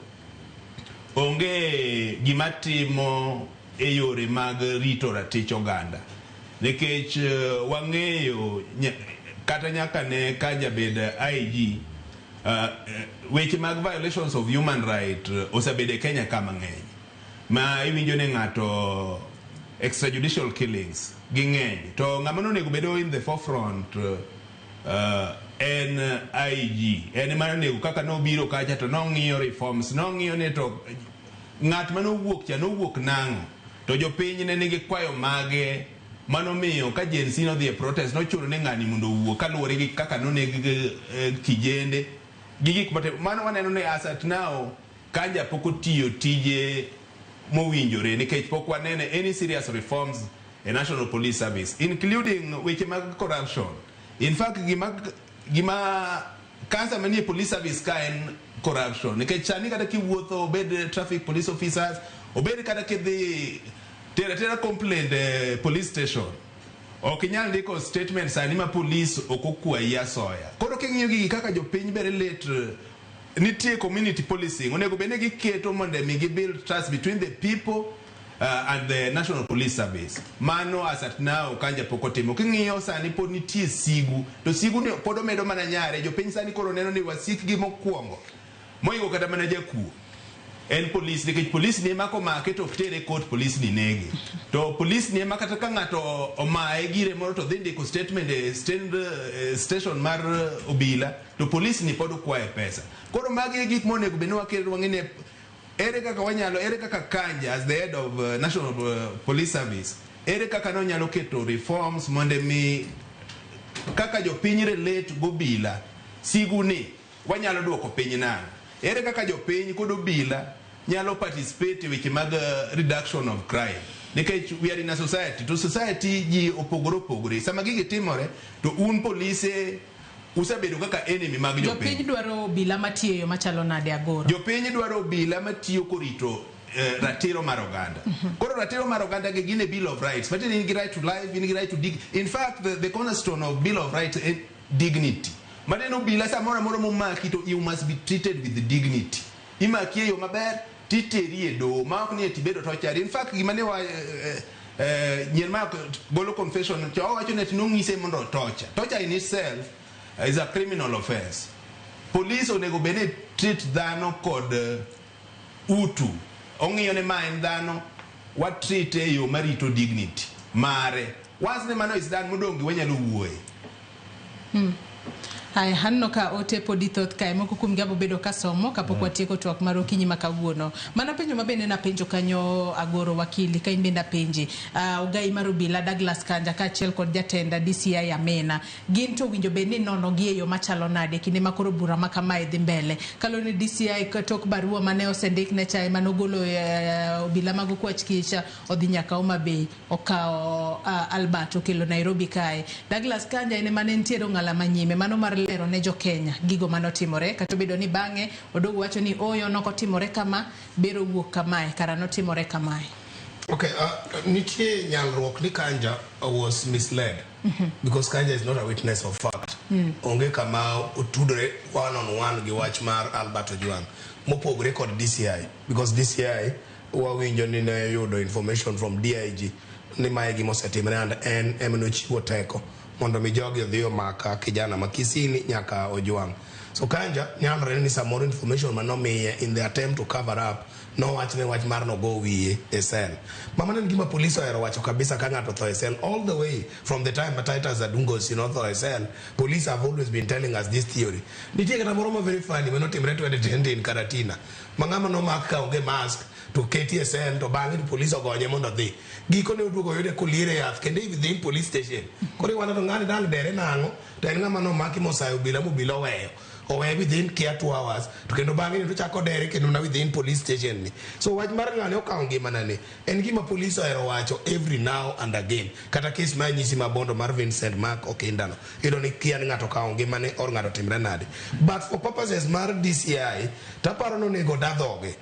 onge gima timo e yore mag rito ratich oganda. Nikech wang'eyo kata nyaka ne Kanja bed IG, weche mag violations of human right osebedo e Kenya ka mang'eny ma iwinjo ni ng'ato extrajudicial killings ging'eny to ng'ama nonego bedo in the forefront en IG en ema nonego kaka nobiro kacha to nong'iyo reforms nong'iyo ni to ng'at manowuok cha nowuok nang'o to jopiny ne nigi kwayo mage manomiyo ka Gen Z nodhi e protest nochuno ni ng'ani mondo owuok kaluwore gi kaka noneg kijende gi gik mate mano waneno ni as at now Kanja pok otiyo tije mowinjore nikech pok wanene any serious reforms e National Police Service including weche mag corruption. In fact gima kansa manie police service ka en corruption nikech sani kata kiwuotho obed traffic police officers obed kata kidhi tera complaint police station ok inyal ndiko statement sani ma police ok okwayi asoya. Koro king'iyo gigi kaka jopiny be relate nitie community policing onego bed ni giketo mondo mi gi build trust between the people and the National Police Service. Mano as at now Kanja pok otimo. King'iyo sani pod nitie sigu to sigu ni pod omedo mana nyare jopiny sani koro neno ni wasikgi mokwongo moingo kata mana jakuo en police nikech police ni ema komake to ok tere court police ni nege to police ni ema kata ka ng'ato omaye gire moro to dhi ndiko statement e station mar obila to police ni pod okwaye pesa. Koro magi e gik monego bed ni waketo wang'e ni ere kaka wanyalo ere kaka Kanja as the head of National Police Service ere kaka nonyalo keto reforms mondo mi kaka jopiny relate gobila sigu ni wanyalo duoko piny nang'o ere kaka jopiny kod obila nyalo participate e weche mag reduction of crime, nikech we are in a society, to society ji opogore opogore. Sama gigi timore to un polise usebedo kaka enemy mag jopiny. Jopiny dwaro obila matiyo e yo machalo nade, Agoro? Jopiny dwaro obila matiyo korito ratiro mar oganda. Koro ratiro mar oganda gi gin e Bill of Rights. Matiende in gi right to life, in gi right to dig. In fact, the cornerstone of Bill of Rights en dignity. Matiende obila samoro amora momaki to you must be treated with dignity. Imaki e yo maber, titeri e doho, ma ok ni eti bedo tortured. In fact, gima ne wa nyien ma golo confession to owacho ni ati nong'ise mondo torture. Torture in itself is a criminal offense. Police onego bed ni treat dhano kod utu. Ong'iyo ni ma en dhano, wa treat e yo marito dignity mare. Once ni mano is done, modong' gi wanyalo wuoye. Haya, aneno ka ote podi thoth kae, moko kuom gi abobedo kasomo kapok watieko twak mar okinyi ma kawuono. Mana penjo ma bende napenjo kanyo, Agoro wakili, ka in bende apenji. Ogai mar obila Douglas Kanja kaachiel kod jatenda DCI Amina, gin to winjo bed ni nono gi e yo machalo nade kinde ma koro bura ma kamae dhi mbele? Kaluwore ni DCI tok barua mane osendik ne cha ema nogolo obila mag okwach kich odhi nyaka Homa Bay okawo Albert okelo Nairobi kae. Douglas Kanja en ema ne nitiere ong'ala manyime mano mar lero ne jokenya gigo manotimore, kata obedo ni bang'e odogo wacho ni oyo nokotimore kama, bero wuok kamae, kara notimore kamae. Okay, nitie nyalruok ni Kanja was misled because Kanja is not a witness of fact. Onge kama otudore one on one gi wach mar Albert Ojwang mopogore kod DCI, because DCI wawinjo ni ne yudo information from DIG ni mae gima osetimre and en ema nochiwo teko mondo mi jogi odhi omaka kijana ma Kisini nyaka Ojwang. So Kanja nyalore ni samoro information manomiye in the attempt to cover up nowachne wach mar nogo wiye e cell. Mama en gima police ohero wacho kabisa ka ng'ato otho e cell. All the way from the time ma Titus Adungosi notho e cell, police have always been telling us this theory. Nitie kata moro ma very funny manotimre 2020 in Karatina, ma ng'ama nomak ka onge mask to keti e cell, to bang'e to police ogonye mondo odhi. Gikone oduogo oyude koliere yath kendo within police station. Koro iwacho to ng'ani dang' dere nang'o? To en ng'ama nomaki mosayo obila mobila oweyo. Owe within kia 2 hours to kendo bang'e ni to chako dere kendo na within police station ni. So wach mar ng'ani okawo ngimana ni en gima police ohero wacho every now and again. Kata case ma nyisi ma Bondo mar Vincent Mark Okindano, iyudo ni kia ni ng'ato okawo ngimane or ng'ato timre nade. But for purposes mar DCI, taparo ni onego dadhoge.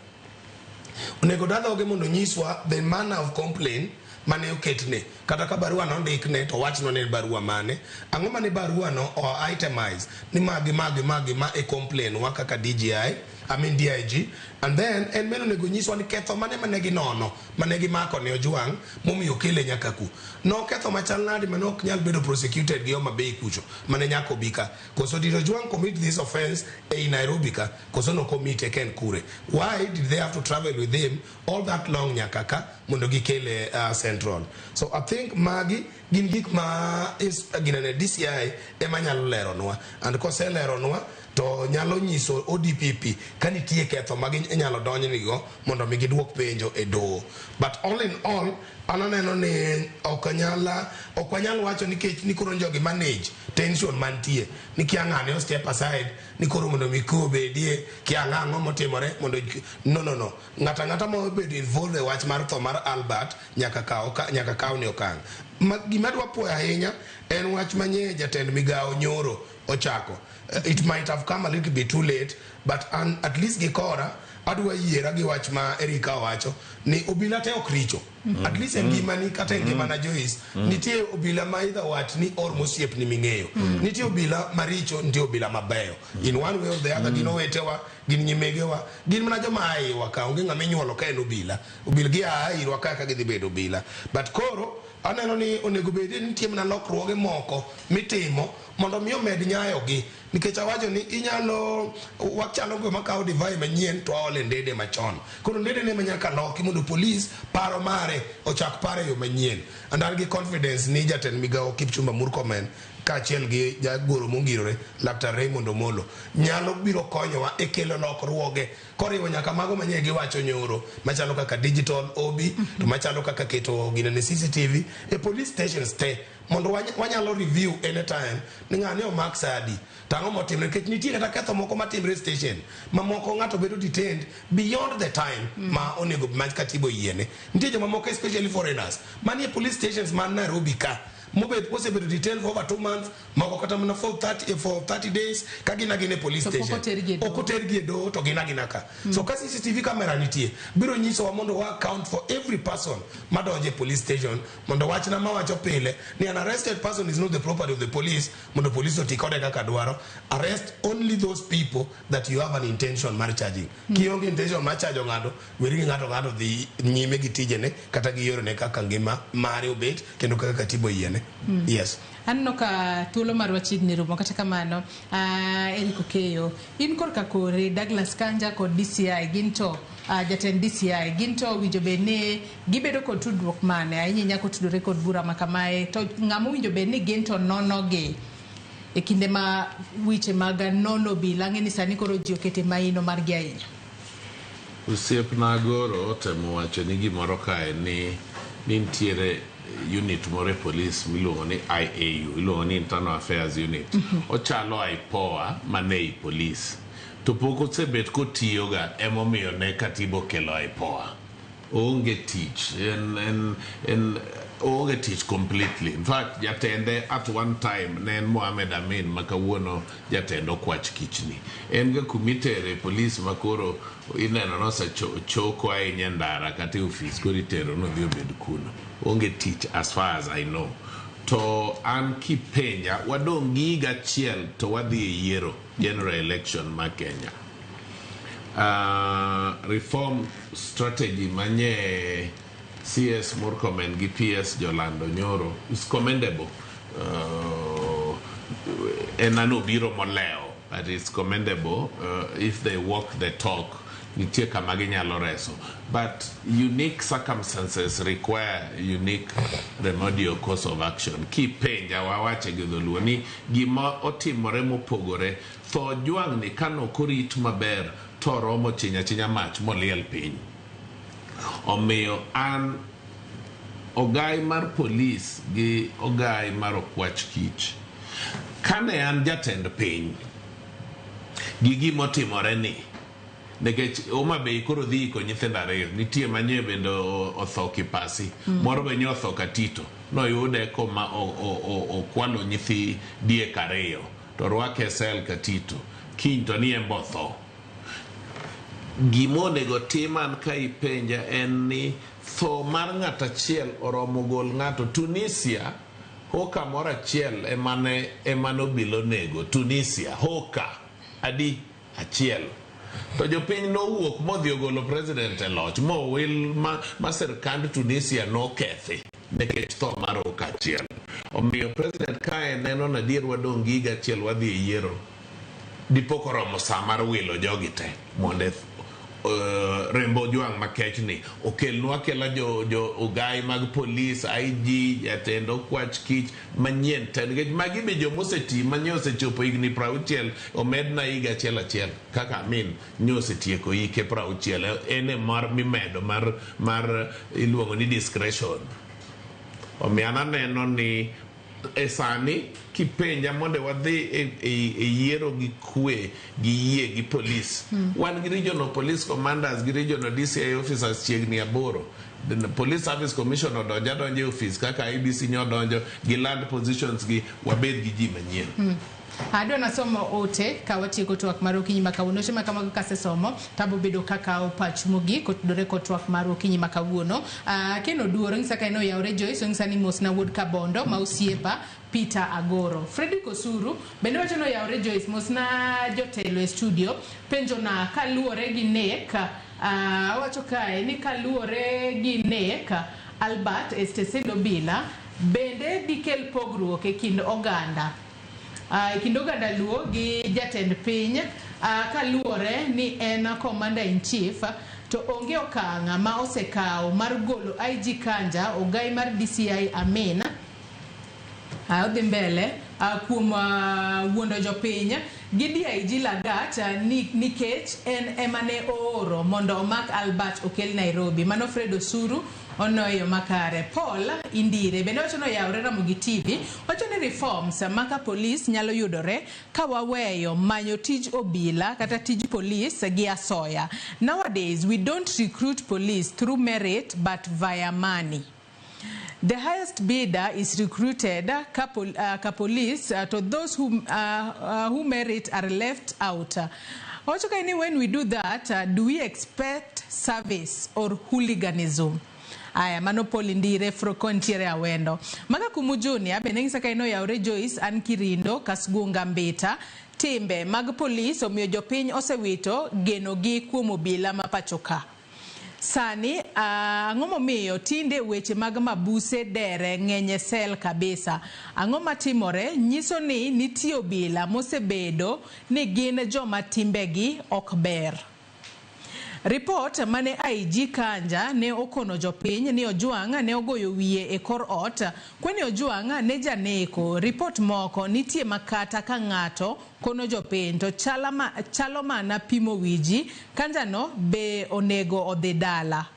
Onego dadhoge mondo nyiswa the manner of complaint mane oketne. Kata ka barua nondikne to wachno ne barua mane. Ang'o mane barua no o itemize ni magi magi magi ma e complain wa kaka DGI, I mean DIG, and then en meno onego nyiswa ni ketho mane mane ginono mane gimako ne Ojwang momiyo okele nyaka ku. Noketho machal nade mane ok nyal bedo prosecuted gi Homa Bay kucho mane nyaka obi ka. Koso did Ojwang commit this offense ei Nairobi ka? Koso no commit e ken kure? Why did they have to travel with him all that long nyaka ka mondo gikele Central? So I think magi gin gik ma is, ginene DCI ema nyalo leronwa, and koseleronwa to nyalo nyiso ODPP ka nitie ketho ma inyalo donjnigo mondo mi giduok penjo e doho. But all in all, an aneno ni ok wanyal wacho nikech ni koro jogi manage tension mantie ni kia ng'ane o step aside ni koro mondo mi kwe obedie, kia ng'ang'o motimore mondo no no no ng'ata ang'ata ma obedo involved e wach mar tho mar Albert nyaka kaw ne okang'. Gima adwa puoyo ahinya en wach manye jatend migawo nyoro ochako. It might have come a little bit too late, but at least gikora adwa yiera gi wach ma Erika owacho ni obila te ok richo. At least e ngimani kata e ngimana Joyce, nitie obila ma either watni or mosiepni ming'eyo. Nitie obila maricho, nitie obila mabeyo. In one way or the other, gin owetewa, gin nyimegewa, gin mana joma a iwa ka, onge ng'ama inyuolo ka en obila. Obila gi a irwa ka ka gidhi bedo obila. But koro aneno ni onego bed ni nitie mana lokruoge moko mitimo mondo mi omed nyayogi. Nikech awacho ni inyalo wachalo goma kawo divai manyien to waole ndede machon. Koro ndede ne manyaka loki mondo police paro mare ochak paro e yo manyien. And an gi confidence ni jatend migawo Kipchumba Murkomen kaachiel gi jagoro mongirore Laktar Raymond Omolo nyalo biro konyowa e kelo lokruoge koriwo nyaka mago manye giwacho nyoro machalo kaka digital OB to machalo kaka keto ginene CCTV e police stations te mondo wanyalo review anytime ni ng'ani omak sa adi to ang'o motimre nikech nitie kata ketho moko matimre e station mamoko ng'ato bedo detained beyond the time ma onego ma katiba oyiene. Nitie joma moko, especially foreigners, manie police stations man Nairobi ka mobet mosebedo detained for over 2 months, moko kata mana for 30 days ka gin agina e police To pok station. otergi e doho. Ok otergi e doho to gin agina ka. So ka CCTV camera nitie, biro nyisowa mondo wa account for every person madonjo e police station, mondo wachna mawacho pile ni an arrested person is not the property of the police mondo police oti kode kaka dwaro. Arrest only those people that you have an intention mar charging. Kionge intention mar charge ng'ato, weri gi ng'ato, ng'ato dhi nyime gi tijene kata gi yorene kaka ngima mare obet kendo kaka katiba oyiene. Yes. Aneno ka thuolo marwa chiegni rumo. Kata kamano, Eric Okeyo, in korka kore Douglas Kanja kod DCI gin to jatend DCI gin to owinjo bed ni gibedo kod tudruok mane ahinya ahinya kotudore kod bura ma kamae, to ng'ama owinjo bed ni gin to nonogi e kinde ma weche mag nono obila ang'e ni sani koro ji okete maino margi ahinya? Osiepna Goro otemo wacho ni gimoro kae ni nitiere unit moro e polis miluongo ni IAU, iluongo ni Internal Affairs Unit. Ochalo IPOA mane ei polis. To pok osebet kotiyoga, emomiyo ne katiba okelo IPOA. Oonge tich, en oonge tich completely. In fact, jatende at one time ne en Mohamed Amin ma kawuono jatend Okwach Kichni. En ga kumitere polis ma koro ineno nosechoko ahinya e ndara kata e ofis, koro itero nodhi obed kuno. Onge tich as far as I know. To an kipenja, wadong' gi higa achiel to wadhi e yiero, general election ma Kenya. Reform strategy manye CS Murkomen gi PS Jolando Nyoro is commendable. En ano biro molewo, but it's commendable if they walk the talk. Nitie kama ginyalo reso. But unique circumstances require unique remedial course of action. Kipenja, wawache gi dholuo ni gima otimore mopogore, tho Ojwang' ni kanok orit maber to romo chinya chinya mach moliel piny. Omiyo an ogai mar polis gi ogai mar Okwach Kich, kane an jatend piny gi gimotimore ni, nikech Homa Bay koro dhi iko nyithindo ariyo, nitie manye bende otho Kipasi, moro be nye otho Katito, noyude koma okwalo nyithi diek ariyo to orwake e sel Katito, kiny to ni en be otho. Gima onego tim an ka ipenja en ni tho mar ng'ato achiel oromo gol ng'ato. Tunisia, hawker moro achiel emane obila onego Tunisia, hawker adi achiel, to jopiny nowuok modhi ogolo president e loch mowil ma sirkand Tunisia nokethi nikech tho mar hawker achiel. Omiyo president kae neno ni adier wadong' gi higa achiel wadhi e yiero, dipo koromo sa mar wilo jogi te mondo rembo Ojwang' makech ni okelnwa akela jo ogai mag polis, IG, jatend Okwach Kich manyien te, nikech magi be jomoseti manye osechopo higni 60, omedna higa achiel achiel kaka Amin nye osetieko hike 60, en e mar mimedo mar iluongo ni discretion. Omiyo an aneno ni e sani kipenja mondo wadhi e yiero gi kwe gi yie gi polis, wan gi regional police commanders gi regional DCI officers chiegni aboro. The Police Service Commission odonjo adonjo e ofis kaka IEBC nyodonjo gi land positions gi wabed gi ji manyien. Adwa nasomo ote ka watieko twak mar okinyi ma kawuono. Ote ma kamago kasesomo tabo bedo kakawo pach mogik kotudore kod twak mar okinyi ma kawuono. Ken Oduor ong'isa ka en oyawre. Joyce ong'isa ni mosna wuod Kabondo ma osiepa Peter Agoro. Fredrick Osuru bende wacho ni oyawre. Joyce, mosna jotelo e studio. Penjo na kaluwore gi nek, owacho kae ni kaluwore gi nek Albert e stesend obila, bende dikel pogruok e kind oganda, e kind oganda Luo gi jatend piny, kaluwore ni en commander in chief to onge okang' ma osekawo mar golo IG Kanja, ogai mar DCI Amin. Odhi mbele kuom wuondo jopiny gi DIG Lagat nikech en ema ne ooro mondo omak Albert okel Nairobi. Mano Fred Osuru onoyo makare. Paul Indire bende wacho ni oyawre Ramogi TV, wacho ni reforms maka polis nyalo yudore ka waweyo manyo tij obila kata tij polis gi asoya. Nowadays we don't recruit police through merit but via money. The highest bidder is recruited ka police to those who merit are left out. Wacho ka ni when we do that, do we expect service or hooliganism? Aya, mano Paul Indire kontiere Awendo. Maga Kumu Junior bende ng'isa ka ino yawre Joyce an Kirindo Kasgunga Mbita. Timbe mag polis omiyo jopiny osewito genogi kuom obila ma pacho ka. Sani ang'o momiyo tinde weche mag mabuse dere ng'eny e sel kabisa? Ang'o matimore nyiso ni nitie obila mosebedo ni gin joma timbegi ok ber. Report mane IG Kanja ne okono jopiny ni Ojwang' ne ogoyo wiye e kor ot kweni Ojwang' ne janeko. Report moko nitie makata ka ng'ato kono jopiny to chalo mana pimo wiji. Kanja no be onego odhi dala.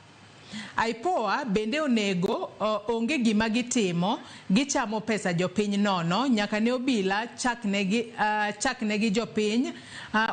IPOA bende onego onge gima gitimo, gichamo pesa jopiny nono. Nyaka ne obila chaknegi jopiny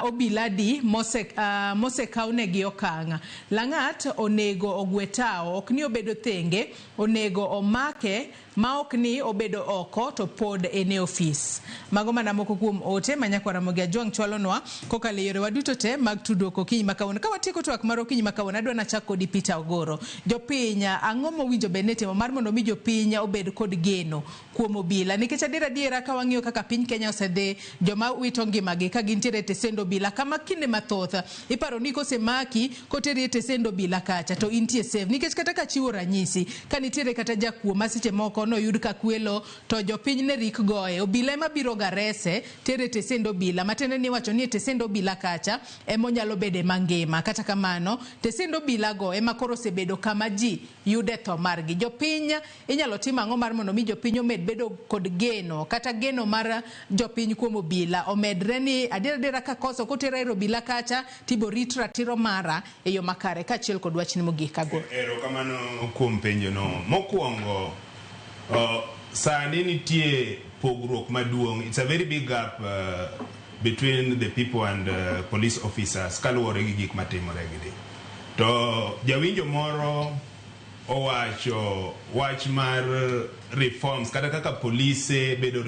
obila di mosekawnegi okang'. Lang'at onego ogwe tao, ok ni obedo thenge, onego omake ma ok ni obedo oko to pod en e ofis. Mago mana moko kuom ote ma nyakwar Ramogi Ajwang' chwalonwa kokalo e yorewa duto te mag tudruok okinyi ma kawuono. Ka watieko twak mar okinyi ma kawuono, adwa nachak kodi Peter Ogoro. Jopiny, ang'o mowinjo bed ni timo mar mondo mi jopiny obed kod geno kuom obila? Nikech adiera adiera ka wang'iyo kaka piny Kenya osedhi, joma wito ngimagi ka gintiere e tesend obila, kama kinde mathoth iparo ni kosemaki koteri e tesend obila kacha to intie safe. Nikech kata ka chiwo ranyisi, ka nitiere kata jakuo ma seche moko noyud ka kwelo to jopiny ne rik goye, obila ema biro ga rese tere e tesend obila, matiende ni iwacho ni e tesend obila kacha ema onyalo bede mangima. Kata kamano tesend obila go ema koro osebedo kama ji yude tho margi. Jopiny inyalo tim ang'o mar mondo mi jopiny omed bedo kod geno, kata geno mar jopiny kuom obila omedre ni adiera adiera ka koso kotera ir obila kacha tibo rit ratiro mara e yo makare, kaachiel kod wachni mogik Agoro? Erokamano kuom penjono. Mokwongo, sani nitie pogruok maduong'. It's a very big gap between the people and police officers kaluwore gi gik matimore gini. To jawinjo moro owacho wach mar reforms kata kaka polise bedo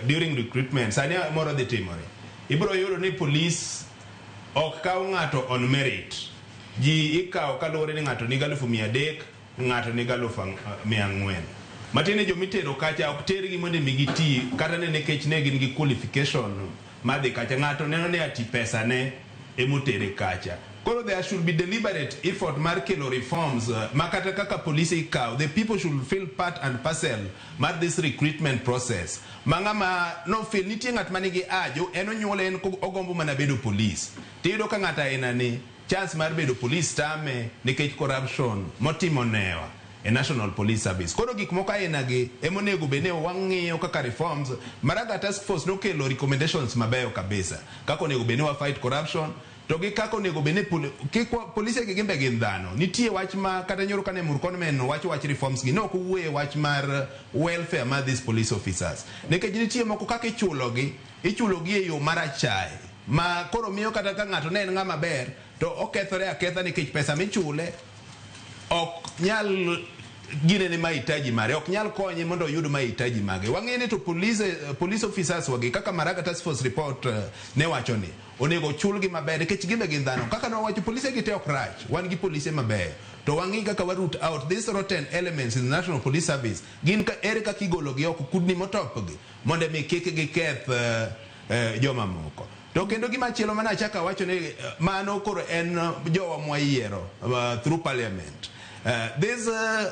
during recruitment. Sani moro dhi timore. Ibiro yudo ni police ok kaw ng'ato on merit. Ji ikawo kaluwore ni ng'ato nigi 300,000, ng'ato nigi 400,000. Matiende jomitero kacha ok tergi mondo mi giti kata ne nikech ne gin gi qualification madhi kacha. Ng'ato neno ni ati pesa ne emotere kacha. Koro there should be deliberate effort mar kelo reforms ma kata kaka police ikawo, the people should feel part and parcel mar this recruitment process. Ma ng'ama no feel nitie ng'at manigi ajo, en onyuole en ogombo mana bedo police. Tiyudo ka ng'at aina ni chance mar bedo police tame nikech corruption motimo newa e National Police Service. Koro gik moko aina gi emonego bed ni wang'iyo kaka reforms. Maraga Task Force nokelo recommendations mabeyo kabisa kaka onego bed ni wa fight corruption, to gi kaka onego bed ni polise gi gin be gin dhano. Nitie wach ma kata nyoro kane Murkomen wacho wach reforms gi, ne ok owuoye wach mar welfare mar these police officers. Nikech nitie moko kaka ichulogi, ichulogi e yo marachai ma koro miyo kata ka ng'ato ne en ng'ama ber to okethore aketha nikech pesa michule ok nyal ginene mahitaji mare, ok nyal konye mondo oyud mahitaji mage. Wang'eyo ni to police officers wagi kaka Maraga Task Force report ne wacho ni onego chulgi maber nikech gin be gin dhano. Kaka nowacho polise gi te ok rach, wan gi polise mabeyo. To wang'i kaka wa root out these rotten elements in the National Police Service, gin ka ere kaka igologi oko kudni motopgi mondo mi kik giketh joma moko. To kendo gima chielo mana achako awacho ni mano koro en jowa mwayiero through parliament. This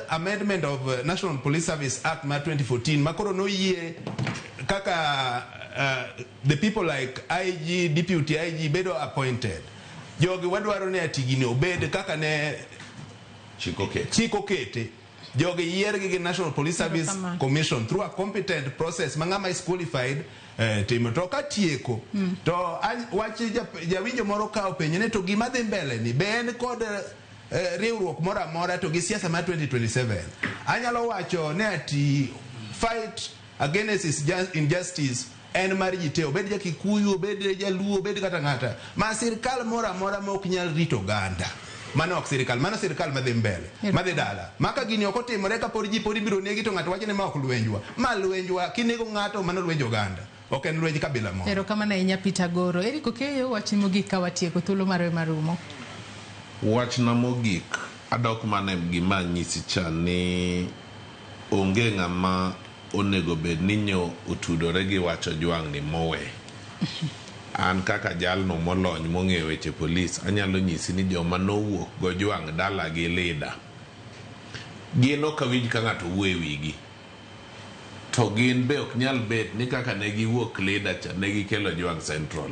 amendment of National Police Service Act mar 2014 makoro noyie kaka the people like IG, Deputy IG bedo appointed. Jogi wadwaro ni ati gini obed kaka ne chik okete. Chik okete. Jogi yiergi gi National Police Service Erokamano. Commission through a competent process ma ng'ama is qualified timo. To katieko, to wach jawinjo moro ka openjo ni to gima dhi mbele ni be en kod riwruok moro amora to gi siasa mar 2027. Anyalo wacho ni ati fight against injustice en mar ji te, obed ja Kikuyu, obed Jaluo, obed kata ng'ata ma sirikal moro amora ma ok nyal rito oganda, mano ok sirikal, mano sirikal madhi mbele madhi dala. Maka gini ok otimore kapod ji pod ibiro negi, to ng'ato wacho ni ma ok lwenjwa, ma lwenjwa. Kinego ng'ato, mano lwenj oganda, ok en lwenj kabila moro. Erokamano ahinya, Peter Goro. Eric Okeyo, wachni mogik ka watieko thuolo marwe marumo. Wachna mogik adok mana e gima anyisi cha ni onge ng'ama onego bed ni nyo otudore gi wach Ojwang' ni mowe. An kaka jalno molony mong'eyo weche polis, anyalo nyisi ni joma nowuok gojwang' dala gi lida gin ok awinj ka ng'ato wuoyo e wigi, to gin be ok nyal bet ni kaka ne giwuok lida cha ne gikelo Ojwang' Central.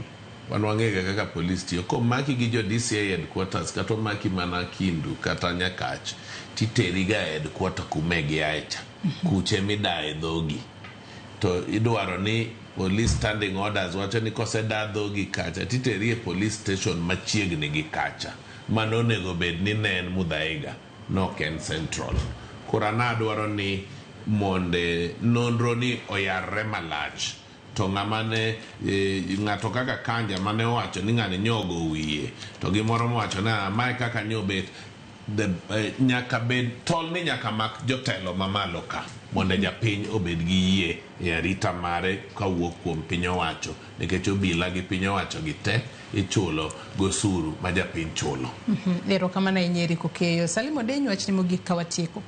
Wan wang'eyo kaka polis tiyo. Komaki gi jo DCI headquarters kata omaki mana Kindu kata Nyakach, titeri ga headquarter kuma giae cha, kuche midaye dhogi. To idwaro ni police standing orders wacho ni koseda dhogi kacha, titeri e police station machiegni gi kacha. Mano onego bed ni ne en Muthaiga, nok en Central. Koro an adwaro ni monde nonro ni oyarre malach, to ng'ama ne ng'ato kaka Kanja mane owacho ni ng'ani nyogo wiye, to gimoro mowacho ni mae kaka nyobet nyaka bed tol ni nyaka mak jotelo mamalo ka mondo japiny obed gi yie e arita mare kawuok kuom piny owacho, nikech obila gi piny owacho gi te ichulo gosuru ma japiny chulo. Erokamano ahinya, Eric Okeyo. Salim Odeny, wachni mogik ka watieko.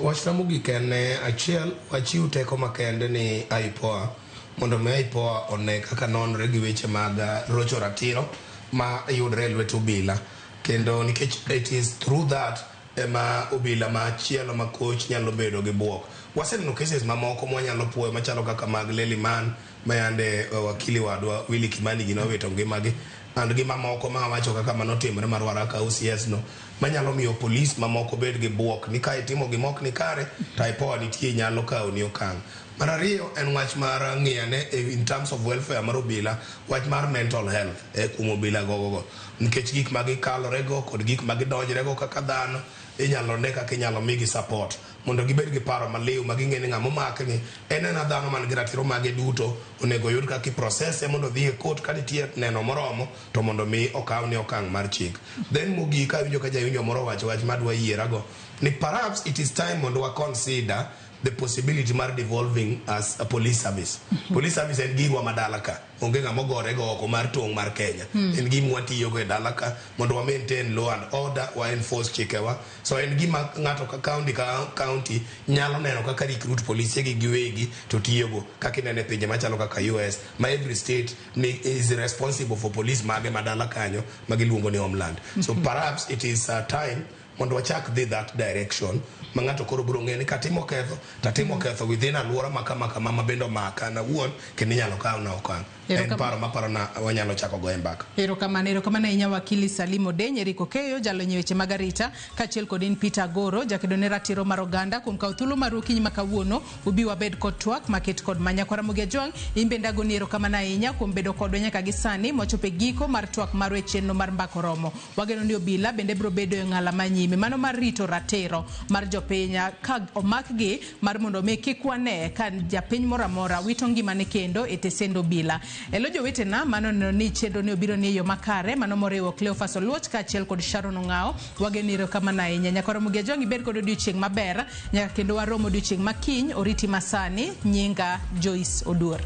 Wachna mogik en achiel, wachiw teko makende ni IPOA mondo mi IPOA one kaka nonre gi weche mag rocho ratiro ma yudre e lwet obila, kendo nikech it is through that ema obila machielo ma koch nyalo bedo gi buok. Waseneno cases mamoko mwanyalo puoyo machalo kaka mag Leliman mayande wakili wadwa Willy Kimani gi nowito ngimagi and gi mamoko ma wacho kaka manotimore mar Waraka OCS no, manyalo miyo polis mamoko bed gi buok ni ka itimo gima ok ni kare to IPOA nitie nyalo kawo ni okang'. Mar ariyo en wach mar ng'iyane in terms of welfare mar obila, wach mar mental health kuom obila gogogo, nikech gik ma gikalorego kod gik ma gidonjrego kaka dhano inyalo ne kaka inyalo migi support mondo gibed gi paro maliw ma ging'e ni ng'ama omakni en ena dhano man gi ratiro mage duto, onego yud kaka iprocess mondo odhi e court ka nitie neno moromo to mondo mi okawne okang' mar chik. Then mogik, awinjo ka jawinjo moro owacho wach madwa yierago ni perhaps it is time mondo wa consider the possibility mar devolving as a police service. Police service en gigwa madala ka, onge ng'ama ogore go oko mar tong' mar Kenya. En gima watiyogo e dala ka mondo wa maintain law and order, wa enforce chikewa. So en gima ng'ato ka county ka county nyalo neno kaka recruit polise gi giwegi to tiyogo, kaka ineno e pinje machalo kaka US ma every state ni is responsible for police mage madala kanyo ma giluongo ni homeland. So perhaps it is time mondo wachak dhi that direction ma ng'ato koro biro ng'eyo ni katimo ketho tatimo ketho within alwora ma kama kama ma bende omaka an awuon kendo inyalo kawna okang'. En paro maparo na wanyalo chako go e mbaka. Erokamano, erokamano ahinya wakili Salim Odeny, Eric Okeyo, jalony e weche mag arita, kaachiel kod in Peter Goro, jakedo ne ratiro mar oganda, kuom kawo thuolo maru okinyi ma kawuono, ubi wabed kod twak maket kod ma. Nyakwara Ramogi Ajwang', in bende agoni erokamano ahinya kuom bedo kodwa nyaka gi sani mwachopo e giko mar twak marwa e chenro mar Mbaka Oromo. Wageno ni obila bende biro bedo e ng'ala ma nyime, mano mar rito ratiro mar jopiny ka omakgi, mar mondo mi kik wane ka japiny moro amora wito ngimane kendo e tesend obila. Elo jowetena, mano neno ni chenro ni obiro ni e yo makare, mano moriwo Cleophas Oluoch kaachiel kod Sharon Ong'ao. Wageno erokamano ahinya. Nyakwara Ramogi Ajwang', ibed kod odiochieng' maber nyaka kendo warom odiochieng' makiny. Oriti masani, nyinga Joyce Oduor.